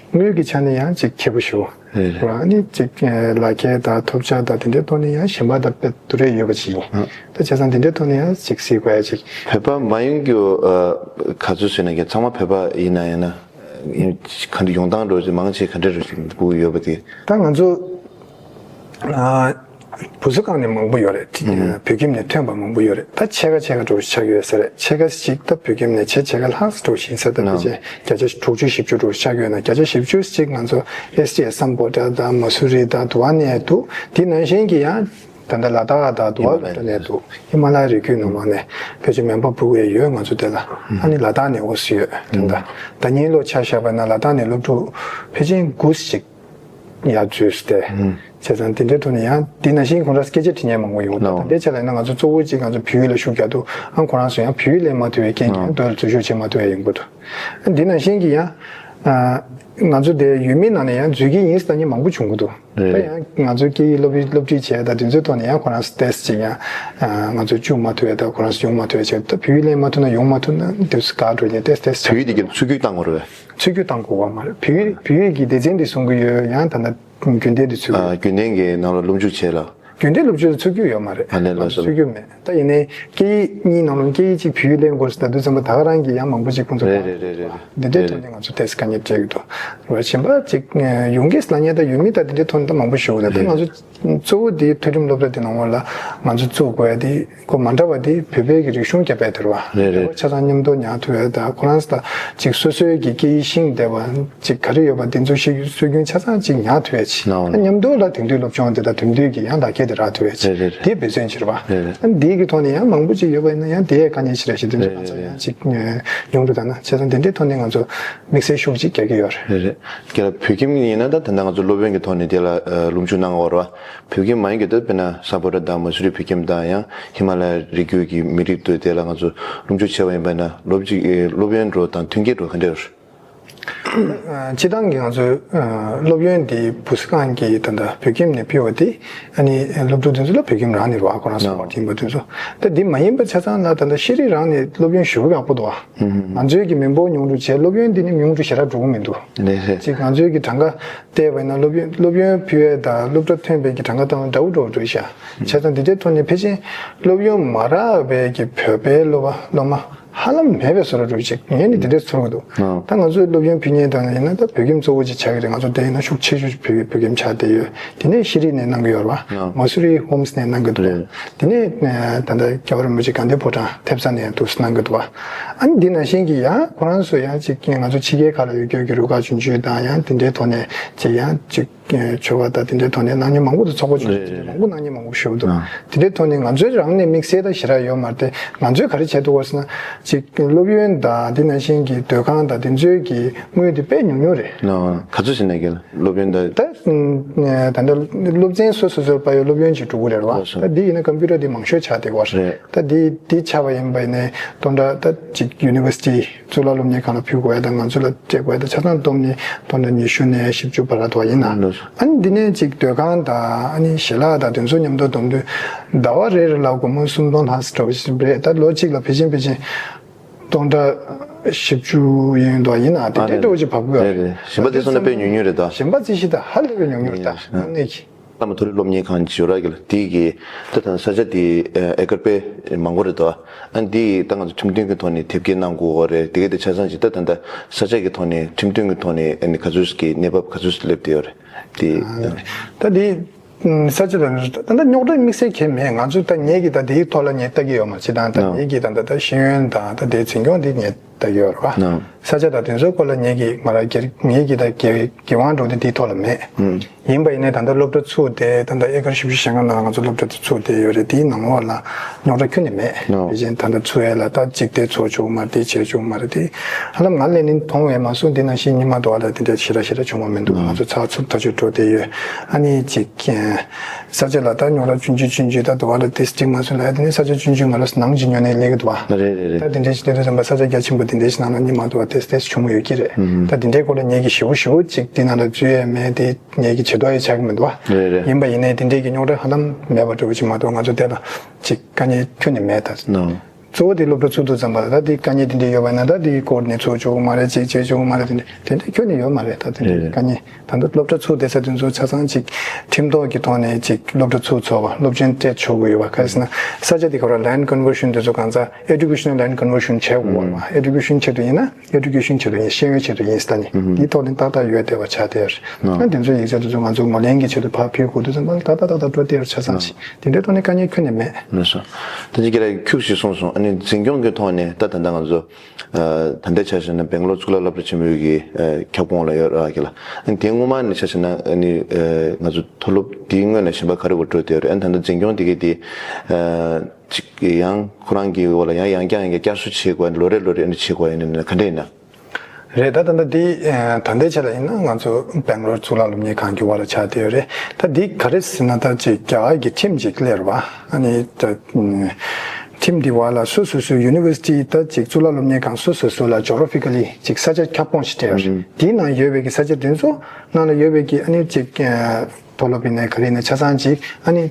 དངུལ་གྱི་ཆ་ནས་ཡང་ཅིག་ཁེ་པོ་ཞེ་པོ། རེད་རེད། ཨ་ནི་ཅིག་ལག་ཁྱེར་དང་ཐོབ་ཆ་དང་དེ་འདྲའི་ཐོག་ནས་ཡང་གཞན་པ་དང་དཔེ་བསྡུར་ཡས་ཡོད་པ་ཅིག་ཡིན། ད་བྱས་ཙང་དེ་འདྲའི་ཐོག་ནས་ཡང་ཅིག་གཟིགས་དགོས་ཡ་ཅིག་བོད་པ་མ་ཡིན་རྒྱུ་ག་ཚོད་བཟོས་ན་ཀྱང་ཚང་མ་བོད་པ་ཡིན་ན་ཡང་ན་ག་འདྲ་ཡོང་སྟངས་འགྲོ་ཅིག་མང་ཆེ་ག་འདྲ་རུ་ཞིག་སྒུག་ཡོད་པ་དེ། ད་ང་ཚོ་བུ་གསོ་ཁང་ནས་མང་པོ་ཡོད་རེད། བོད་ཁྱིམ་ནས་ཐོན་པ་མང་པོ་ཡོད་རེད། ད་ཕྱེད་ཀ་ཕྱེད་ཀ་འགྲོ་ཞིག་ཆགས་ཡོད་ས་རེད། ཕྱེད་ཀ་ཞིག་ད་བོད་ཁྱིམ་ནས་བྱས་ཕྱེད་ཀ་ལྷག་ཙམ་འགྲོ་ཞིག་ཡིན་ས། ད་ཕལ་ཆེར་བརྒྱ་ཆ་དྲུག་ཅུ་བཞི་བཅུ་འགྲོ་ཞིག་ཆགས་ཡོད་ན་བརྒྱ་ཆ་བཞི་བཅུ་ཞིག་ང་ཚོ་ཨེས་ཊི་ཨེ་སམ་བྷོ་ཊ་དང་མ་སུ་རི་དང་དུ་བ་ནས་འདུག་དེ་ནང་བཞིན་གྱི་ཡང་ད་ལྟ་ལ་དྭགས་དང་དུ་བ་ལ་ནས་འདུག་ཧི་མ་ལ་ཡའི་རི་རྒྱུད་ནང་ལོགས་ནས་ཕལ་ཆེར་མོན་པ་ཕྲུ་གུ་ཡོད་ང་ཚོ་དེ་ལ། ཨ་ནི་ལ་དྭགས་ནས་འོ་སུ་ཡོད་ད་ལྟ། ད་ཉིན་ལོ་ཆ་བཞག་པ་ན་ལ་དྭགས་ནས་སློབ་ཕྲུག་ཕལ་ཆེར་དགུ་ཞིག་ཡར་འཛུལ་སྟེ། བྱས་ཙང་དེ་འདྲའི་ཐོག་ནས་ཡང་དེ་ནང་བཞིན་ཁོང་རང་སྐད་ཆ་དྲི་མཁན་མང་པོ་ཡོང་། ད་ལྟའི་ཆ་ལ་ཡིན་ན་ང་ཚོ་གཙོ་བོ་གཅིག་ང་ཚོ་བོད་ཡིག་ལ་ཤུགས་རྒྱག་འདུག་ཨ་ཁོ་རང་ཚོ་ཡང་བོད་ཡིག་ལས་མ་ཐུབ་པའི་རྐྱེན་གྱིས་ཡང་དོལ་འཛུལ་ཞུགས་བྱེད་མ་ཐུབ་པ་ཡིན་དགོས་འདུག་འདི་ནང་བཞིན་གྱི་ཡང་ང་ཚོ་དེ་ཡུལ་མི་ནང་ནས་ཡང་འཛུལ་གྱི་ཡིན་ཟེར་ལབ་མཁན་མང་པོ་བྱུང་གི་འདུག་ད་ཡང་ང་ཚོ་སྐད་ཡིག་སློབ་སློབ་ཁྲིད་བྱས་ད་དེ་ཚོའི་ཐོག་ནས་ཡང་ཁོ་རང་ཚོ་ཏོག་ཙམ་ཅིག་ཡང་ང་ཚོ་བཅུག་མ་ཐུབ་པ་ད་ཁོ་རང་ཚོ་ཡོང་མ་ཐུབ་པ་བྱས་ད་བོད་ཡིག་ལས་མ་ཐུབ་ན་ཡོང་མ་ཐུབ་ན་དེ་ཚོ་དགའ་འགྲོ་མཁན་ཏོག་ཙམ་ཏོག་ཙམ་བོད་ཡིག་དེ་གི་ཚུར་རྒྱུག་བཏང་དགོས་རེད། ཚུར་རྒྱུག་བཏང་དགོས་པ་མ་རེད། བོད་ཡིག་བོད་ཡིག་གི་སྡེ་ཚན་འདི་བཟུང་གི་ཡོད། ཡང་ད་ལྟ་རྒྱུན་ལྡན་འདི་ཚུད་ཀྱི་ཡོད། རྒྱུན་ལྡན་གྱི་ནང་ལ་སློབ་འཇུག་བྱས་ལ། རྒྱུན་ལྡན་སློབ་ཕྲུག་ཚུད་རྒྱུ་ཡོད་མ་རེད། ཨ་ནི་ལགས་སོ། ཚུད་རྒྱུ་མེད། ད་ཡིན་ནའི་སྐད་ཡིག་གཉིས་ནང་ལོགས་སྐད་ཡིག་གཅིག་བོད་ཡིག་ལེན་དགོས་ཟེར་ད་དུས་ཙམ་པ་ད་ག་རང་གི་ཡང་མང་པོ་ཅིག་ཁོང་ཚོ་རེད་རེད་རེད་རེད། འདི་འདྲའི་ཐོག་ནས་ང་ཚོ་ཏོག་ཙམ་དཀའ་ངལ་འཕྲད་ཀྱི་འདུག་རེད་བ། གཞན་པ་ཅིག་ཡོང་གི་ལབ་མཁན་ད་ཡོད་མེད་ད་འདི་འདྲའི་ཐོག་ནས་ད་མང་པོ་ཞུ་དགོས་ད། ད་ང་ཚོ་གཙོ་བོ་དེ་མཐོ་རིམ་སློབ་གྲྭ་དེ་ནང་ལ་ང་ཚོ་བཙུགས་དགོས་ཡ་དེ་ཁོ་མ་འདྲ་བ་དེ་བོད་པའི་གི་རིག་གཞུང་རྒྱབ་པའི་དེ་རེད་བ། རེད་རེད། ཆ་ཚང་མཉམ་དུ་ཉར་ཐུབ་ཡ་ད་ཁོ་རང་ད་ཅིག་སོ་སོའི་གི་སྐད་ཡིག་ཤེས་བསྡད་པ། ཅིག་ག་རེ་ཡོད་པ་དེ་ཚོ་ཞིག་སྲོལ་རྒྱུན་ཆ་ཚང་ཅིག་ཉར་ཐུབ་ཡ་ཅིག་ལའོ། ད་མཉམ་དུ་ལ་དེང་དུས་སློབ་སྦྱོང་དེ་དང་དེང་དུས་ཀྱི་ཡང་ལག་ཁྱེར་དེ་རག་ཐུབ་ཡ་ཅིག་རེད་རེད། དེ་འབད་བརྩོན་བྱེད་རོགས། རེད་རེད། ཨ་ནི་དེའི་གི་ཐོག་ནས་ཡང་མང་པོ་ཅིག་ཡོད་པ་ཡིན་ན་ཡང་དེ་ཡས་དཀའ་ངལ་ཞིག་རེད་ཞེས་དེ་ཚོ་རེད་ང་ཚོ་རེད་ཡང་རེད། ཅིག་མྱོང་འདུག་ད་ན་བྱས་ཙང་དེ་འདྲའི་ཐོག་ནས་ང་ཚོ་དམིགས་བསལ་ཤུགས་ཅིག་རྒྱག་གི་ཡོད་རེད། རེད་རེད། ཁྱེད་ལ་བོད་ཁྱིམ་ཡིན་ན་ད་ད་ལྟ་ང་ཚོ་སློབ་ཡོན་གྱི་ཐོག་ནས་དེ་ལ་ཨ་སློབ་འཇུག་གནང་བ་རེད་བ། བོད་ཁྱིམ་མ་ཡིན་གྱི་ད་དཔེར་ན་ས་ཕོ་ར་དང་མ་སུ་རི་བོད་ཁྱིམ་དང་ཡང་ཧི་མ་ལ་ཡ་རི་རྒྱུད་ཀྱི་མི་རིགས་དེ་དེ་ལ་ང་ཚོ་སློབ་འཇུག་བྱས་པ་ཡིན་པ་ཡིན་ན་སློབ་སྤྱི་ཨེ་སློབ་ཡོན་འགྲོ་དང་མཐུན་རྐྱེན་འགྲོ་ག་འདྲ་ཡོད། སྤྱི་བཏང་གི་ང་ཚོའི་སློབ་ཡོན་འདི་བུ་གསོ་ཁང་གི་ད་ལྟ་བོད་ཁྱིམ་ནས་ཕུལ་བ་དེ་ཨ་ནི་སློབ་ཕྲུག་དེ་ཚོ་ལ་བོད་ཁྱིམ་རང་ནས་རོགས་ཁོ་རང་སོ་ཡིན་པ་དེ་ཚོ་ད་འདི་མ་ཡིན་པ་ཆ་ཚང་ལ་ད་ལྟ་ཤེས་རིག་རང་ནས་སློབ་ཡོན་ཞུ་གི་ཡག་པོ་འདུག་ང་ཚོའི་གི་མི་འབོར་ཉུང་འགྲོ་བྱས་སློབ་ཡོན་འདི་ནི་ཉུང་འགྲོ་ཞེ་དྲག་འགྲོ་གི་མི་འདུག་ཅིག་ང་ཚོའི་གི་གྲངས་ཀ་བལྟས་པ་ཡིན་ན་སློབ་ཡོན་སློབ་ཡོན་ཕུལ་བའི་དང་སློབ་གྲྭ་ཐོན་པའི་གི་གྲངས་ཀ་དང་འདྲ་བོ་འགྲོ་འགྲོ་ཤག་བྱས་ཙང་འདི་འདྲའི་ཐོག་ནས་ཕལ་ཆེར་སློབ་ཡོན་མ་རག་པའི་གི་བོད་པའི་སློབ་པ་སློབ་མ་ཧ་ལམ་མེད་པའི་བཟོ་འདྲ་འགྲོ་ཅིག་ངས་ནི་འདི་འདྲའི་ཚོར་གི་འདུག་ད་ང་ཚོའི་སློབ་ཡོན་ཕུལ་མཁན་དང་ཡིན་ན་ད་བོད་ཁྱིམ་གཙོ་བོ་ཅིག་ཆགས་ཀྱི་རེད། ང་ཚོ་དེ་ཡིན་ན་ཤུགས་ཆེ་ཤོས་བོད་བོད་ཁྱིམ་ཆགས་བསྡད་ཡོད། དེ་ནས་ཤེས་རིག་ནས་གནང་གི་ཡོད་རེད་བ། མ་སུ་རི་ཧོམ་སི་ནས་གནང་གི་འདུག་དེ་ནས་ད་ལྟ་རྒྱལ་བ་རིན་པོ་ཆེ་དགའ་ལྡན་ཕོ་བྲང་ཐེབས་རྩ་ནས་ཡང་འདུག་སེ་གནང་གི་འདུག་བ། ཨ་ནི་འདི་ནང་བཞིན་གྱི་ཡང་ཁོ་རང་ཚོ་ཡང་ཅིག་ང་ཚོ་ཕྱི་རྒྱལ་ཁག་ལ་ཡོད་རྒྱུ་གི་རུ་ཁག་ཆུང་ཆུང་དང་ཡང་དེ་འདྲའི་ཐོག་ནས་ཅིག་ཡང་ཅིག་ཆོ་ག་དང་དེ་འདྲའི་ཐོག་ནས་གནང་མཁན་མང་པོ་དང་ཚོགས་པ་ཆུང་ཆུང་དེ་འདྲའི་མང་པོ་གནང་མཁན་མང་པོ་ཞིག་འདུག་དེ་འདྲའི་ཐོག་ནས་ང་ཚོའི་རང་ནས་དམིགས་བསལ་ད་ཞེ་དྲག་ཡོད་མ་རེད་དེ། ང་ཚོས་ག་རེ་བྱས་འདུག་ཟེར་ན་ཅིག་སློབ་ཡོན་དང་དེ་ནང་བཞིན་གྱི་སྡོད་ཁང་དང་དེ་ཚོའི་གི་དངུལ་དེ་དཔེ་ཉུང་ཉུང་རེད། ག་ཚོད་ཟེར་ན་གི་སློབ་ཡོན་དང་། ད་ད་ལྟ་སློབ་ཚན་སོ་སོ་སོར་དཔལ་ཡོན་སློབ་ཡོན་ཅིག་འགྲོ་གི་རེད་བ། ད་འདི་ཡིན་ན་ཀམ་པུ་ཊར་དེ་མང་ཤོས་ཆགས་བསྡད་ཀྱི་རེད། ད་འདི་འདི་ཆགས་པ་ཡིན་པ་ཡིན་ནའི་སྟོང་ཕྲག་ད་ཅིག་ཡུ་ནི་ཝར་སི་ཊི་གཙུག་ལག་སློབ་གཉེར་ཁང་ལ་ཕུལ་དགོས་ཡ་དང་ང་ཚོ་ལ་སྤྲད་དགོས་ཡ་དང་ཆ་ཚང་བསྡོམས་ནས་སྟོང་ཕྲག་ཉི་ཤུ་ནས་བཞི་བཅུ་བར་ལ་འདུག་ཡིན་ན། ཨ་ནི་འདི་ནས་ཅིག་སྡོད་ཁང་དང་ཨ་ནི་ཞལ་ལག་དང་དེ་ཚོ་མཉམ་དུ་བསྡོམས་དུས་ཟླ་བ་རེ་རེ་ལ་སྒོར་མོ་སུམ་སྟོང་ལྷག་ཙམ་འདྲ་བོ་ཞིག་རེད། ད་ལོ་གཅིག་ལ་ཕལ་ཆེར་ཕལ་ཆེར་སྟོང་ཕྲག་བཞི་བཅུ་ཡན་འདུག་ཡིན་ན་དེ་འདྲའི་འདྲ་བོ་ཅིག་བབས་ཀྱི་ཡོད་རེད། གཞན་པ་དེ་སོང་ན་དཔེ་ཉུང་ཉུང་རེད་ད། གཞན་པ་ཅི་ཞིག་ད་ཧ་ལས་པའི་ཉུང་ཉུང་རེད་ད། ཨ་ནི་གི་ལྷ་མོ་མཐོ་རིམ་སློབ་གཉེར་ཁང་ཅིག་ཡོད་ར་གི་ལ་དེའི་གི་ད་ད་ས་ཆ་དེ་ཨེ་ཀར་དཔེ་མང་པོ་རེད་དོ། ཨ་འདི་ད་ང་ཚོ་ཁྲིམས་མཐུན་གྱི་ཐོག་ནས་དེབ་སྐྱེལ་གནང་དགོས་པ་རེད། དེ་ག་དེ་ཆ་ཚང་ཅིག་ད་ད་ད་ས་ཆ་གི་ཐོག་ནས་ཁྲིམས་མཐུན་གྱི་ཐོག་ནས་ཨ་ནི་ག་ཚོད་ཀྱི་གནས་བབ་ག་ཚོད་སླེབས་བསྡད་ཡོད་རེད་དེ། ད་དེ་ས་ཆ་ད་ད་ད་རྙོག་དྲ་དམིགས་བསལ་གང་ཡང་མེད། ང་ཚོ་ད་ངེད་ཀྱི་ད་དེའི་ཐོག་ལ་ངས་ལྟ་གི་ཡོད་མ་རེད། ད་ད་ངེད་ཀྱི་ད་ད་ད་ཤེས་ཡོན་དང་ད་དེའི་འཛིན་སྐྱོང་དེ་ངས་ལྟ་གི་ཡོད་རེད་བ། ས་ཆ་དང་དེ་ཚོའི་སྐོར་ལ་ངེད་ཀྱི་ང་རང་སྒེར་ངེད་ཀྱི་ད་སྒེར་སྒེར་དབང་འགྲོ་དེ་དེའི་ཐོག་ལ་མེད། ཡིན་པ་ཡིན་ནའི་ད་ལྟ་སློབ་གྲྭ་ཚུགས་ཏེ་ད་ལྟ་ཨེ་ཀར་བཞི་བཅུ་ཞེ་ལྔ་ནང་ང་ཚོ་སློབ་གྲྭ་དེ་ཚུགས་བསྡད་ཡོད་རེད། དེའི་ནང་ལོགས་ལ་རྙོག་དྲ་ཁྱོན་ནས་མེད། དེ་བཞིན་ད་ལྟ་ཚུགས་ཡས་ལ་ད་གཅིག་དེ་ཚོགས་བཅུག་མ་རེད། དེ་བྱས་བཅུག་མ་རེད། དེ་ཧ་ལམ་ང་ལས་ནི་མཐོང་བས་མ་སོང་། དེ་ནང་བཞིན་ཉི་མ་དོ་བ་ལ་དེ་འདྲ་ཞེ་དྲག་ཞེ་དྲག་བྱུང་བ་མི་འདུག་ང་ཚོ་ཚགས་ཚུད་ཐག་ཆོད་འགྲོ་བསྡད་ཡོད། ཨ་ནི་གཅིག་ས་ཆ་ལ་ད་རྙོག་དྲ་ཆུང་ཆུང་ཆུང་ཆུང་ད་དོ་བ་ལ་དེ་སྒྲིག་མ་སོང་ལ་དེ་ནི་ས་ཆ་ཆུང་ཆུང་ང་ལ་ནང་གི་ཉོ་ནས་ལས་ཀྱི་འདུག་བ། རེད་རེད་རེད། ད་དེ་འདྲ་ཞིག་དེ་དུས་ཙམ་པ་ས་ཆ་རྒྱ་ཆེན་པོ་དེ་འདྲ་ཞིག་ནང་ལ་ཉི་མ་དོ་བ་དེ་དེ་བྱུང་ཡོད་ཀྱི་རེད། ད་དེ་འདྲའི་སྐོར་ལ་ངེད་ཀྱི་ཞེ་པོ་ཞེ་པོ་གཅིག་དེ་ནང་ལ་འཛུལ་ཡས་མེད། དེ་ངེད་ཀྱི་བྱེད་ཐོག་ཡང་ཆགས་ཀྱི་མི་འདུག་བ། རེད་རེད། ཡིན་པ་ཡིན་ནའི་དེ་འདྲའི་གི་རྙོག་དྲ་ཧ་ལམ་མེད་པ་འདྲ་བོ་ཅིག་མ་གཏོགས་ང་ཚོ་དེ་ལ་ཅིག་དཀའ་ངལ་ཁྱོན་ནས་མེད་ད། གཙོ་བོ་དེ་སློབ་གྲྭ་ཚུགས་དུས་ཙམ་པ་ལ་ད་དེ་དཀའ་ངལ་དེ་འདྲའི་ཡོད་པ་ན་ད་དེ་སྐོར་ནས་ཚོགས་ཆོག་གི་མ་རེད། ཅིག་བྱེད་ཆོག་གི་མ་རེད། དེ་འདྲ་དེ་འདྲ་ཁྱོན་ནས་ཡོད་མ་རེད། ད་དེ་འདྲའི་དཀའ་ངལ་ད་ལྟ་སློབ་གྲྭ་ཚུགས་བསྡད་ས་དེ་ཚོ་ཆ་ཚང་ཅིག་ཁྲིམས་ཐོག་གི་ཐོག་ནས་ཅིག་སློབ་གྲྭ་ཚུགས་ཆོག་པ་སློབ་ཆེན་སྤྲད་ཆོག་གི་ཡོད་པ། ག་རེ་ཟེར་ན་ས་ཆ་དེ་ག་རེ་land conversion དེ་ཚོ་གང་ཟག་educational land conversion བྱེད་དགོས་པ། education ཆེད་དུ་ཡིན་ན། ཨེ་ཌུ་ཀེ་ཤན་ཆེད་དུ་ཡིན། ཤེས་ཡོན་ཆེད་དུ་ཡིན་ཟེར་ནི་འདིའི་ཐོག་ནས་ཏག་ཏག་ཡོད་བསྡད་པ་ཆགས་བསྡད་ཡོད་རེད། ཨ་དེ་ཚོའི་ཡིག་ཆ་དེ་ཚོ་ང་ཚོ་ངོས་ལེན་གྱི་ཆེད་དུ་ཕར་ཕུལ་དགོས་དུས་ཙམ་པ་ཏག་ཏག་ཏག་ཏག་འགྲོ་བསྡད་ཡོད་ཆ་ཚང་ཞིག་དེ་འདྲའི་ཐོག་ནས་དཀའ་ངལ་ཁྱོན་ནས་མེད། ལགས་སོ། ད་ཅི་ག་རེ་ཁྱུག་ཞིག་གསུངས་སོང་། ཨ་ནི་འཛིན་སྐྱོང་གི་ཐོག་ནས་ད་ད་ལྟ་ང་ཚོ་ད་ལྟ་ཆ་བཞག་ན་སྦེང་ལོར་གཙུག་ལག་སློབ་གྲྭ་ཆེན་མོའི་གི་ཁྱབ་ཁོངས་ལ་ཡོད་རེད་བ་གི་ལ། ཨ་ནི་དེ་སྔོན་མ་ནས་ཆ་བཞག་ན་ཨ་ནི་ང་ཚོ་མཐོ་སློབ་དེའི་སྔོན་ནས་གཞན་པ་ག་རེ་བ་འགྲོ་བསྡད་ཡོད་རེད། ཨ་ནི་ད་ལྟ་འཛིན་སྐྱོང་དེ་གའི་དེ། ཅིག་ཡང་ཁོ་རང་གི་འོག་ལ་ཡང་ཡང་བསྐྱར་ཡང་བསྐྱར་བསྐྱར་གསོ་བྱེད་དགོས། ལོ་རེ་ལོ་རེ་ཨ་ནི་བྱེད་དགོས་ཡིན་ན་ག་འདྲ་ཡིན་ན། རེད། ད་ད་ལྟ་འདི་ད་ལྟའི་ཆ་ལ་ཡིན་ན་ང་ཚོ་སྦེང་ལོར་གཙུག་ལག་སློབ་གཉེར་ཁང་གི་འོག་ལ་ཆགས་བསྡད་ཡོད་རེད། ད་འདི་ག་རེ་ཟེར་ན་ད་ཅིག་རྒྱ་གར་གྱི་ཁྲིམས་ཅིག་སླེབས་རེད་བ། ཨ་ནི་ད་ཁྲིམས་འདི་འོག་ལ་སོ་སོ་སོའི་ཡུ་ནི་ཝར་སི་ཊི་ད་ཅིག་གཙུག་ལག་སློབ་གཉེར་ཁང་སོ་སོ་སོ་ལ་ཇོ་གྷ་ར་ཕི་ཀ་ལི་ཅིག་ས་ཆ་ཁྱབ་ཁོངས་ཤིག་སྤྲད་ཡོད་རེད། འདིའི་ནང་ཡོད་པའི་གི་ས་ཆ་དེ་ཚོ་ནང་ལ་ཡོད་པའི་གི་ཨ་ནི་ཅིག་མཐོ་སློབ་ཡིན་ནའི་ག་རེ་ཡིན་ནའི་ཆ་ཚང་ཅིག་ཨ་ནི།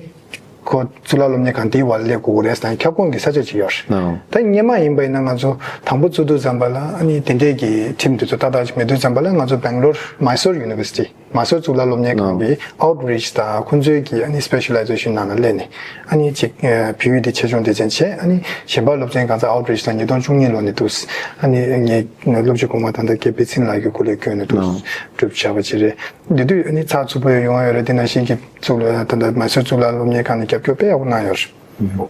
ཁོ་གཙུག་ལག་སློབ་གཉེར་ཁང་དེའི་བར་སླེབས་དགོས་ཀྱི་རེད་ཟེར་ན་ཁྱབ་ཁོངས་ཀྱི་ས་ཆ་ཅིག་ཡོད་རེད། ད་སྔོན་མ་ཡིན་པ་ཡིན་ན་ང་ཚོ་དང་པོ་བཙུགས་དུས་ཙམ་པ་ལ་ཨ་ནི་དེ་འདྲས་ཀྱི་ཁྲིམས་དེ་ཚོ་ཏག་ཏག་ཅིག་མེད་དུས་ཙམ་པ་ལ་ང་ཚོ་སྦེང་ལོར་མཱི་སོར་ཡུ་ནི་ཝར་སི་ཊི་ མའི་སོར་གཙུག་ལག་སློབ་གཉེར་ཁང་གི་outreach་དང་ཁོང་ཚོའི་གི་ཨ་ནི་specialization་ནང་ལ་སླེབས་ནས་ཨ་ནི་ཅིག་བོད་ཡིག་དེ་ཆེད་སྦྱོང་སྡེ་ཚན་བྱས། ཨ་ནི་གཞན་པ་སློབ་ཚན་གང་ཚང་outreach་དང་ཉིས་སྟོང་བཅུ་གཉིས་ལོ་ནས་འདུག་ཨ་ནི་ངའི་སློབ་སྤྱི་གོང་མ་ད་ལྟ་སྐྱབས་པའི་ཚིན་ལགས་ཀྱི་སྐུ་ལས་བསྐྱོན་ནས་འདུག་གྲུབ་བྱ་བ་ཅིག་རེད། འདི་དུས་ཨ་ནི་ཚགས་ཚུད་པོ་ཡོང་ཡོད་རེད། དེ་ནང་བཞིན་གྱི་གཙུག་ལག་ད་ལྟ་མའི་སོར་གཙུག་ལག་སློབ་གཉེར་ཁང་ནས་རྒྱབ་སྐྱོར་དཔེ་ཡག་པོ་གནང་ཡོད་རེད།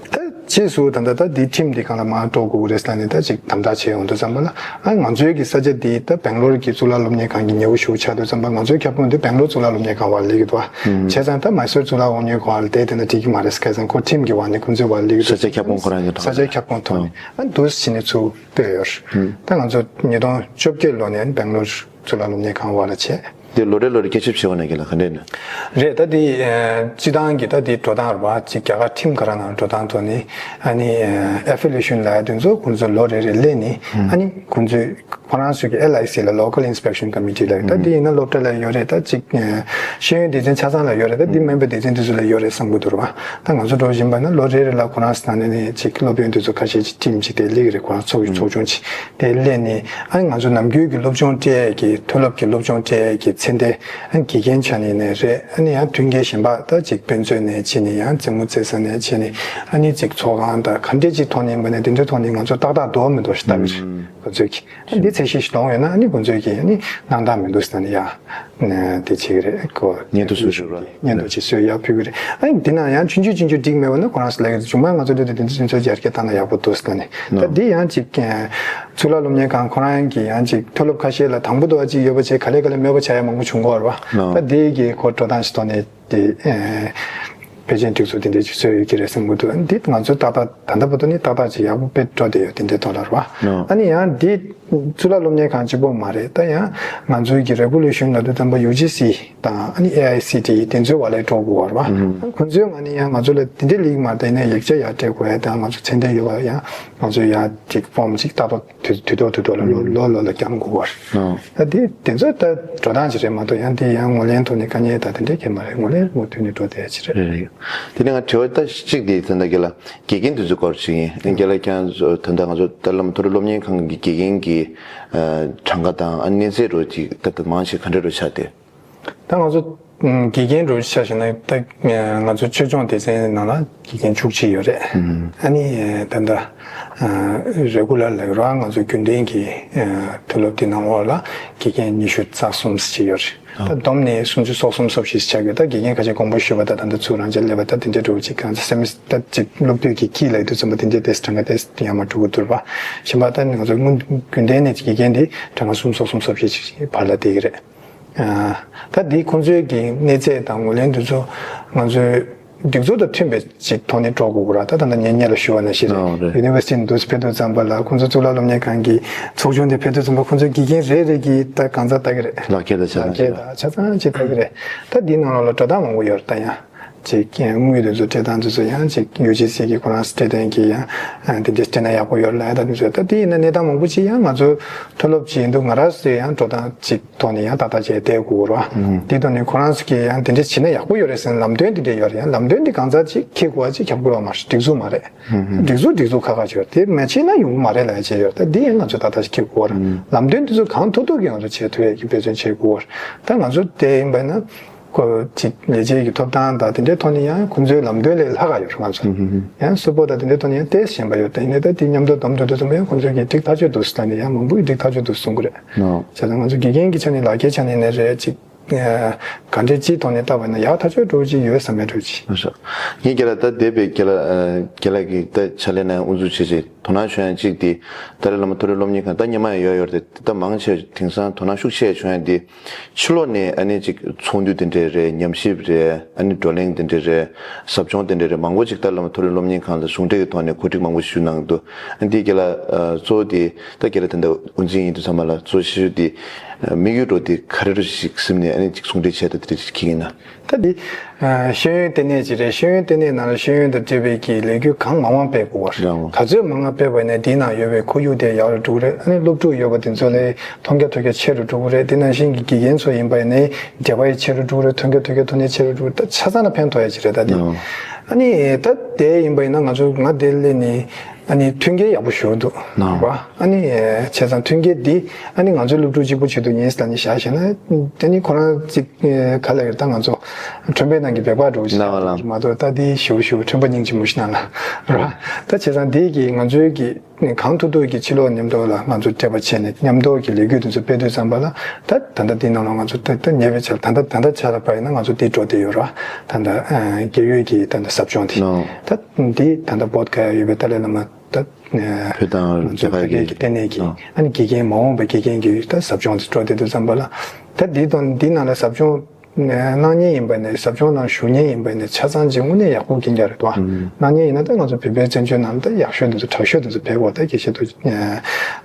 ད་རྗེས་སུ་ད་ལྟ་ད་འདི་ཁྲིམས་འདི་སྒང་ལ་མར་འགྲོ་དགོས་རེད་ཟེར་ནས་ད་ཅིག་དམ་དྲག་བྱས་ཡོང་དུས་ཙམ་པ་ལ། ཨ་ང་ཚོའི་གི་ས་ཆ་འདི་ད་སྦེང་ལོར་གྱི་གཙུག་ལག་སློབ་གཉེར་ཁང་གི་ཉེ་བོ་ཞུ་ཆགས་དུས་ཙམ་པ་ང་ཚོའི་ཁྱབ་ཁོངས་འདི་སྦེང་ལོར་གཙུག་ལག་སློབ་གཉེར་ཁང་བར་སླེབས་ཀྱི་འདུག་བ། བྱས་ཙང་ད་མའི་སོར་གཙུག་ལག་སློབ་གཉེར་ཁང་བར་བསྡད་དེ་ན་འགྲིག་གི་མ་རེད་ཟེར། ཁ་སང་ཁོ་ཁྲིམས་ཀྱི་འོག་ནས་ཁོང་ཚོའི་བར་སླེབས་ཀྱི་འདུག་ས་ཆའི་ཁྱབ་ཁོངས་ཁོ་རང་གི་ས་ཆའི་ཁྱབ་ཁོངས་ཐོག་ནས་ཨ་འདུག་སེ་བྱས་ནས་ཚུར་སྤོས་ཡོད་རེད། ད་ང་ཚོ་ཉིས་སྟོང་བཅོ་བརྒྱད་ལོ་ནས་སྦེང་ལོར་གཙུག་ལག་སློབ་གཉེར་ཁང་བར་ལ་བྱས། དེ་ལོ་རེ་ལོ་རེ་བསྐྱར་ཞིབ་བྱེད་པ་ན་གི་ལ་ག་འདྲས་ན། རེད། ད་དེ་སྤྱི་བཏང་གི་ད་དེ་འགྲོ་སྟངས་རེད་བ། ཅིག་རྒྱ་གར་ཁྲིམས་ཁ་ར་ནང་འགྲོ་སྟངས་ཐོག་ནས་ཨ་ནི་affiliation་ལ་དེ་ཚོ་ཁོང་ཚོ་ལོ་རེ་རེ་སླེབས་ནས་ཨ་ནི་ཁོང་ཚོས་ཁོ་རང་ཚོ་གི་LIC་ལ་Local Inspection Committee་ལ་ད་དེ་ཡིན་ན་སློབ་གྲྭ་ལ་ཡོད་རེད། ད་ཅིག་ཤེས་ཡོན་སྡེ་ཚན་ཆ་ཚང་ལ་ཡོད་རེད། ད་དེ་མིན་པའི་སྡེ་ཚན་དེ་ཚོ་ལ་ཡོད་རེད་བསམ་གི་འདུག་རེད་བ། ད་ང་ཚོ་འགྲོ་བཞིན་པ་ན་ལོ་རེ་རེ་ལ་ཁོ་རང་ཚོ་ནང་ནས་ཅིག་སློབ་ཡོན་དེ་ཚོ་ཁ་ཤས་ཅིག་ཁྲིམས་ཅིག་དེ་སླེབས་ཀྱི་རེད། ཁོ་རང་ཚོགས་ཚོགས་ཆུང་ཅིག་དེ་སླེབས་ནས་ཨ་ནི་ང་ཚོ་ནམ་རྒྱུན་གྱི་སློབ་སྦྱོང་སྤྲད་ཡས་ཀྱི་མཐོ་སློབ་ཀྱི་སློབ་སྦྱོང་སྤྲད་ཡས་ཀྱི་ཚད་ལྡན་ཨ་ནི་དགེ་རྒན་ཆ་ནས་ནས་རེད། ཨ་ནི་ཡང་མཐུན་རྐྱེན་གཞན་པ་ད་ཅིག་དཔེ་མཛོད་ནས་བྱས་ནས་ཡང་རྩེད་མོ་རྩེ་ས་ནས་བྱས་ནས་ཨ་ནི་ཅིག་ཚོགས་ཁང་དང་ག་འདྲས་ཅིག་ཐོག་ནས་ཡིན་པ་ནས་དེ་འདྲའི་ཐོག་ནས་ང་ཚོ་ཏག་ཏག་འདུག་མི་འདུག་ཞིག་ལྟ་གི་རེད། ཁོ་ཚོས་ཀྱི་ཨ་ནི་འདི་ཚད་གཞི་ཞིག་ལོངས་ཡོད་ན་ཨ་ནི་ཁོ་ཚོས་ཀྱི་ཨ་ནི་སྣང་དག་མི་འདུག་ཟེར་ནས་ཡང་དེ་བྱེད་ཀྱི་རེད། ཁོ་སྙན་ཐོ་བཟོ་ཞུ་རོགས། སྙན་ཐོ་ཅིག་བཟོས་ཡར་ཕུལ་གི་རེད། ཨ་ནི་དེ་ན་ཡང་ཆུང་ཆུང་ཆུང་ཆུང་འགྲིག་མེད་པ་ན་ཁོ་རང་ཚོ་ལས་ཀ་དེ་ཆུང་མ་ང་ཚོ་འདི་དེ་འདྲ་ཚུན་ཚོད་ཡར་རྒྱས་བཏང་ན་ཡག་པོ་འདུག་ཟེར་ནས་ད་འདི་ཡང་ཅིག་གཙུག་ལག་སློབ་གཉེར་ཁང་ཁོ་རང་གི་ཡང་ཅིག་མཐོ་སློབ་ཁ་ཤས་ལ་དང་པོ་དུ་བ་ཅིག་ཡོད་པ་བྱས་ག་ལེ་ག་ལེ་མེད་པ་བྱ་ཡ་མང་པོ་བྱུང་གོ་བ་རེད་བ། ད་འདི་གི་ཁོ་འགྲོ་སྟངས་ཤིག་ཐོག་ནས་དེ་ཕལ་ཆེར་སྒྲིག་འཛུགས་དེ་འདྲ་ཅིག་བཟོས་ཡོད་ཀྱི་རེད་བསམ་གི་འདུག་འདི་ང་ཚོ་ཏག་ཏག་ད་ལྟ་བར་དུ་ནི་ཏག་ཏག་ཅིག་ཡག་པོ་དཔེ་འགྲོ་བསྡད་ཡོད་དེ་འདྲའི་ཐོག་ལ་རེད་བ། ཨ་ནི་ཡང་འདི་གཙུག་ལག་སློབ་གཉེར་ཁང་གཅིག་པོ་མ་རེད། ད་ཡང་ང་ཚོའི་གི་regulation་ལ་དུ་ཙམ་པ་UGC་དང་ཨ་ནི་AICTE་དེ་ཚོའི་བར་ལ་འགྲོ་དགོས་པ་རེད་བ། ཁོང་ཚོས་ང་ནི་ཡང་ང་ཚོ་ལ་དེ་འདྲའི་ལིག་མ་བལྟས་ནས་ཡིག་ཆ་ཡར་སྤྲད་དགོས་ཡ་དང་ང་ཚོ་ཚད་ལྡན་ཡོད་པ་ཡང་ང་ཚོས་ཡར་ཅིག་form་ཅིག་ཏག་ཏག་དུས་དུས་ཐོག་དུས་ཐོག་ལ་ལོ་ལོ་ལོ་ལ་བསྐྱང་དགོས་པ་རེད། ད་དེ་དེ་ཚོ་ད་འགྲོ་སྟངས་ཅིག་རེད་མ་གཏོགས་ཡང་དེ་ཡང་ངོས་ལེན་ཐོག་ནས་དཀའ་ངལ་ད་དེ་འདྲའི་གང་མ་རེད། ངོས་ལེན་མུ་མཐུད་ནས་འགྲོ་བསྡད་ཡ་ཅིག་རེད། རེད་རེད། དེ་ནས་ང་དྲི་བ་ད་གཅིག་དེ་ད་ལྟ་རྒན་ལགས་དགེ་རྒན་དེ་ཚོའི་སྐོར་ཅིག་ཡིན། རྒན་ལགས་ཀྱང་ད་ལྟ་ང་ཚོ་ཏཱ་ལའི་བླ་མ་མཐོ་རིམ་སློབ་གཉེར་ཁང་གི་དགེ་རྒན་གྱི་གྲངས་ཀ་དང་ཨ་གནས་ཚད་རོ་ཅིག་ད་ལྟ་མང་ཆེ་ག་འདྲ་རོ་ཆགས་ཏེ། ད་ང་ཚོ་དགེ་རྒན་རོ་ཆ་བཞག་ན་ད་ང་ཚོ་ཆོས་སྐྱོང་སྡེ་ཚན་ནང་ལ་དགེ་རྒན་བཅུ་གཅིག་ཡོད་རེད། ཨ་ནི་ད་ལྟ་regular་ལ་རོ་ང་ཚོ་རྒྱུན་ལྡན་གྱི་མཐོ་སློབ་དེ་ནང་འོག་ལ་དགེ་རྒན་ཉི་ཤུ་རྩ་གསུམ་ཅིག་ཡོད་རེད། ད་བསྡོམས་ནས་སུམ་ཅུ་སོ་གསུམ་སོ་བཞི་ཆགས་ཀྱི། ད་དགེ་རྒན་ཁ་ཤས་དགོངས་པ་ཞུས་པ་ད་ད་ལྟ་ཚུར་རང་འཇགས་སླེབས་པ་ད་དེ་འདྲའི་འགྲོ་ཅིག་གང་ཚེ་སེ་མི་སི་ཊར་ཅིག་སློབ་དུས་ཀྱི་ཁྱི་ལ་ཡི་དུས་ཙམ་པ་དེ་འདྲའི་ཏེ་སི་གྲངས་ཀ་ཏེ་སི་ཡར་མར་འགྲོ་གི་འདུག་པ། གཞན་པ་ད་ང་ཚོ་སྔོན་རྒྱུན་ལྡན་ནས་དགེ་རྒན་དེ་གྲངས་ཀ་སུམ་སོ་གསུམ་སོ་བཞི་ཅིག་བར་ལ་བསྡད་ཀྱི་རེད། ད་དེ་ཁོང་ཚོའི་གི་གནས་ཚད་དང་ངོས་ལེན་དེ་ཚོ་ང་ཚོའི་སྒྲིག་འཛུགས་དང་མཐུན་པའི་ཅིག་ཐོག་ནས་འགྲོ་དགོས་ཀྱི་རེད། ད་ད་ལྟ་ངས་སྔོན་ལ་ཞུས་པ་ནང་བཞིན་རེད། ཡུ་ནི་ཝར་སི་ཊི་འདུག་སེ་ཕེབས་དུས་ཙམ་པ་ལ་ཁོང་ཚོ་གཙུག་ལག་སློབ་གཉེར་ཁང་གི་ཚོགས་ཆུང་དེ་ཕེབས་དུས་ཙམ་པ་ཁོང་ཚོའི་དགེ་རྒན་རེ་རེ་གིས་ད་གང་ཚ་ལྟ་གི་རེད། ལག་ཁྱེར་དང་ཆ་ཚང་ལག་ཁྱེར་དང་ཆ་ཚང་ཅིག་ལྟ་གི་རེད། ད་འདི་ནང་ལོགས་ལ་འགྲོ་སྟངས་མང་པོ་ཡོད་རེད། ད་ཡང་ཅིག་དངུལ་དེ་ཚོ་སྤྲད་སྟངས་དེ་ཚོ་ཡང་ཅིག་ཡུ་ཇི་སི་གི་ཁོ་རང་སྤྲད་སྟངས་ཀྱི་ཡང་དེ་འདྲས་སྤྲད་ན་ཡག་པོ་ཡོད་རེད་ལབ་ཡ་ད་དེ་ཚོ། ད་དེ་ཡིན་ན་གནས་སྟངས་མང་པོ་ཅིག་ཡང་ང་ཚོ་མཐོ་སློབ་ཅིག་ཡིན་དུས་ང་རང་ཚོས་ཡང་འགྲོ་སྟངས་ཅིག་ཐོག་ནས་ཡང་ཏག་ཏག་བྱས་བསྡད་དགོས་རེད་བ། དེ་ཐོག་ནས་ཁོ་རང་ཚོ་གིས་ཡང་དེ་འདྲས་བྱས་ན་ཡག་པོ་ཡོད་རེད་ཟེར་ལམ་སྟོན་དེ་འདྲས་ཡོད་རེད། ཡང་ལམ་སྟོན་དེ་གང་ཚ་ཅིག་འཁྱེར་དགོས་པ་ཅིག་ཁྱབ་དགོས་པ་མ་རེད། སྒྲིག་འཛུགས་མ་རེད། སྒྲིག་འཛུགས་སྒྲིག་འཛུགས་ཁག་ཁག་ཅིག་ཡོད་རེད། དེ་མ་བྱས་ན་ཡོང་གི་མ་རེད་ལབ་ཡ་ཅིག་ཡོད་རེད། ད་འདི་ཡང་ང་ཚོས་ཏག་ཏག་ཅིག་འཁྱེར་དགོས་རེད། ལམ་སྟོན་དེ་ཚོ་གང་ཐུབ་ཐུབ་ཀྱིས་ང་ཚོ་བྱེད་ཐུབ་ཡ་གི་འབད་བརྩོན་བྱེད་དགོས་རེད། ད་ང་ཚོ་དེ་ཡིན་པ་ན་ཁོ་ཅིག་ལས་བྱེད་ཀྱི་ཐོབ་ཐང་དང་དེ་འདྲའི་ཐོག་ནས་ཡང་ཁོང་ཚོའི་ལམ་སྟོན་ལས་ལྷག་ག་ཡོད་རེད། ང་ཚོ་ཡང་གསོལ་ཕོགས་དང་དེ་འདྲའི་ཐོག་ནས་ཡང་ཏོག་ཙམ་ཞན་པ་ཡོད། དེ་ཡིན་ནའི་ད་དེ་མཉམ་དུ་བསྡོམས་འགྲོ་དུས་ཙམ་པ་ཡང་ཁོང་ཚོས་ཀྱིས་འགྲིག་ཐག་ཆོད་འདུག་ཟེར་ནས་ཡང་མང་པོ་ཡིས་འགྲིག་ཐག་ཆོད་འདུག་གསུང་གི་རེད། བྱས་ཙང་ང་ཚོ་དགེ་རྒན་གྱི་ཆ་ནས་ལག་ཁྱེར་ཆ་ནས་ནས་རེད། ཅིག་ག་འདྲའི་སྤྱིའི་ཐོག་ནས་བལྟས་པ་ཡིན་ན་ཡག་ཐག་ཆོད་འགྲོ་གི་ཡོད་བསམ་ཡ་འགྲོ་གི། ལགས་སོ། ངས་རྒན་ལགས་ད་འདས་པའི་རྒན་ལགས་རྒན་ལགས་ཀྱི་ད་ཕྱག་ལས་ནང་དབུ་འཛུགས་བྱས་རྗེས་དོ་སྣང་ཞུ་ཡ་གཅིག་དེ་ཏཱ་ལའི་བླ་མ་མཐོ་རིམ་སློབ་གཉེར་ཁང་ད་སྔོན་མ་ཡང་ཡོད་ཡོད་རེད་དེ། ད་མང་ཆེ་དེང་སང་དོ་སྣང་ཤུགས་ཆེ་བྱུང་ཡ་དེ་ཕྱི་ལོགས་ནས་ཨ་ནི་ཅིག་ཚོགས་འདུ་དེ་འདྲས་རེད། ཉམས་ཞིབ་རེད། ཨ་ནི་བགྲོ་གླེང་དེ་འདྲས་རེད། ཟབ་སྦྱོང་དེ་འདྲས་རེད། མང་པོ་ཅིག་ཏཱ་ལའི་བླ་མ་མཐོ་རིམ་སློབ་གཉེར་ཁང་ལ་ཟུང་འབྲེལ་གྱི་ཐོག་ནས་གོ་སྒྲིག་མང་པོ་ཞིག་གནང་འདུག་ཨ་འདི་རྒན་ལགས་གཙོ་བོ་དེ་ད་རྒན་ལགས་ད་ལྟ་དབུ་འཛིན་ཡིན་དུས་ཙམ་པ་ལ་གཙོ་ཆེ་ཤོས་དེ་དམིགས་ཡུལ་འདྲ་བོ་དེ་ག་རེ་རུ་ཞིག་ཟིན་ནས་ཨ་ནི་ཅིག་ཟུང་འབྲེལ་བྱས་ཏེ་དེ་འདྲ་ཅིག་འཁྱེར་གྱི་ཡིན་ན། ད་འདི་ཤེས་ཡོན་ལྟེ་གནས་ཅིག་རེད། ཤེས་ཡོན་ལྟེ་གནས་ནང་ལ་ཤེས་ཡོན་དང་འབྲེལ་བའི་གི་ལས་འགུལ་གང་མང་མང་སྤེལ་དགོས་པ་རེད། ག་ཚོད་མང་མང་སྤེལ་བ་ཡིན་ན་དེའི་ནང་ཡོད་པའི་ཁོར་ཡུག་དེ་ཡག་རུ་འགྲོ་གི་རེད། ཨ་ནི་སློབ་ཕྲུག་ཡོད་པ་དེ་ཚོ་ལ་མཐོང་རྒྱ་ཐོས་རྒྱ་ཆེ་རུ་འགྲོ་གི་རེད། དེ་ནང་བཞིན་གྱི་དགེ་རྒན་ཚོ་ཡིན་པ་ཡིན་ན་འབྲེལ་བ་ཡང་ཆེ་རུ་འགྲོ་གི་རེད། མཐོང་རྒྱ་ཐོས་རྒྱ་མཐོང་ནུས་ཆེ་རུ་འགྲོ་གི་རེད། ད་ཆ་ཚང་ལ་ཕན་ཐོགས་ཡ་ཅིག་རེད་ད་དེ། ཨ་ནི་ད་དེ་ཡིན་པ་ཡིན་ན་ང་ཚོ་ང་དེ་སླེབས་ནས། ཨ་ནི་མཐུན་རྐྱེན་ཡག་པོ་ཞིག་འདུག་ནོ། རེད་བ། ཨ་ནི་བྱས་ཙང་མཐུན་རྐྱེན་འདི་ཨ་ནི་ང་ཚོའི་སློབ་ཕྲུག་གཅིག་པུ་ཆེད་དུ་ཉིན་ལ་ནི་བཞག་བྱས་ན་ཨ་ནི་ཁོ་རང་གཅིག་ག་ལ་ཡོད། ད་ང་ཚོ་ཁྲོན་པའི་ནང་གི་བེག་པ་འགྲོ་ཞིག་ནང་ལ་མ་གཏོགས་ད་འདི་ཞུ་ཞུ་ཁྲོན་པ་སྙིང་རྗེ་མོ་ཞིག་ནང་ལ་རེད་བ། ད་བྱས་ཙང་འདི་གི་ང་ཚོའི་གི་གང་ཐུབ་ཐུབ་ཀྱི་ཕྱི་ལོགས་མཉམ་དུ་ལ་ང་ཚོ་སྤྲད་པ་བྱས་ནས་མཉམ་དུ་གི་ལས་འགུལ་དེ་ཚོ་སྤེལ་དུས་ཙམ་པ་ལ་ད་ད་ལྟ་འདི་ནང་ལ་ང་ཚོ་ད་ད་ཉེ་བའི་ཆར་ད་ལྟ་ད་ལྟ་ཆ་ལ་བབས་ཡིན་ན་ང་ཚོ་འདི་འགྲོ་བསྡད་ཡོད་ར། ད་ལྟ་རྒས་ཡོལ་གྱི་ད་ལྟ་ཟབ་སྦྱོང་དེ་ད་འདི་ད་ལྟ་བོད་ཁ་ཡ་ཡོད་པའི་ཏཱ་ལའི་བླ་མ་ད་བོད་དང་ང་ཚོ་བོད་སྐད་ཀྱི་ལྟེ་གནས་ཀྱི་ཨ་ནི་དགེ་རྒན་མ་འོངས་པའི་དགེ་རྒན་གྱི་ད་ཟབ་སྦྱོང་དེ་འགྲོ་བསྡད་དུས་ཙམ་པ་ལ་ད་འདི་དང་འདི་ནང་ལ་ཟབ་སྦྱོང་གནང་མཁན་ཡིན་པ་ནས་ཟབ་སྦྱོང་ནང་ཞུགས་མཁན་ཡིན་པ་ནས་ཆ་ཚང་གཅིག་དངོས་གནས་ཡག་པོ་མཁྱེན་རྒྱུ་རེད་དོ། གནང་མཁན་ཡིན་ན་ད་ང་ཚོ་བོད་པའི་བཙན་བྱོལ་ནང་ད་ཡག་ཤོས་དེ་ཚོ་དྲག་ཤོས་དེ་ཚོ་ཕེབས་དགོས། ད་དགེ་བཤེས་ཐུབ་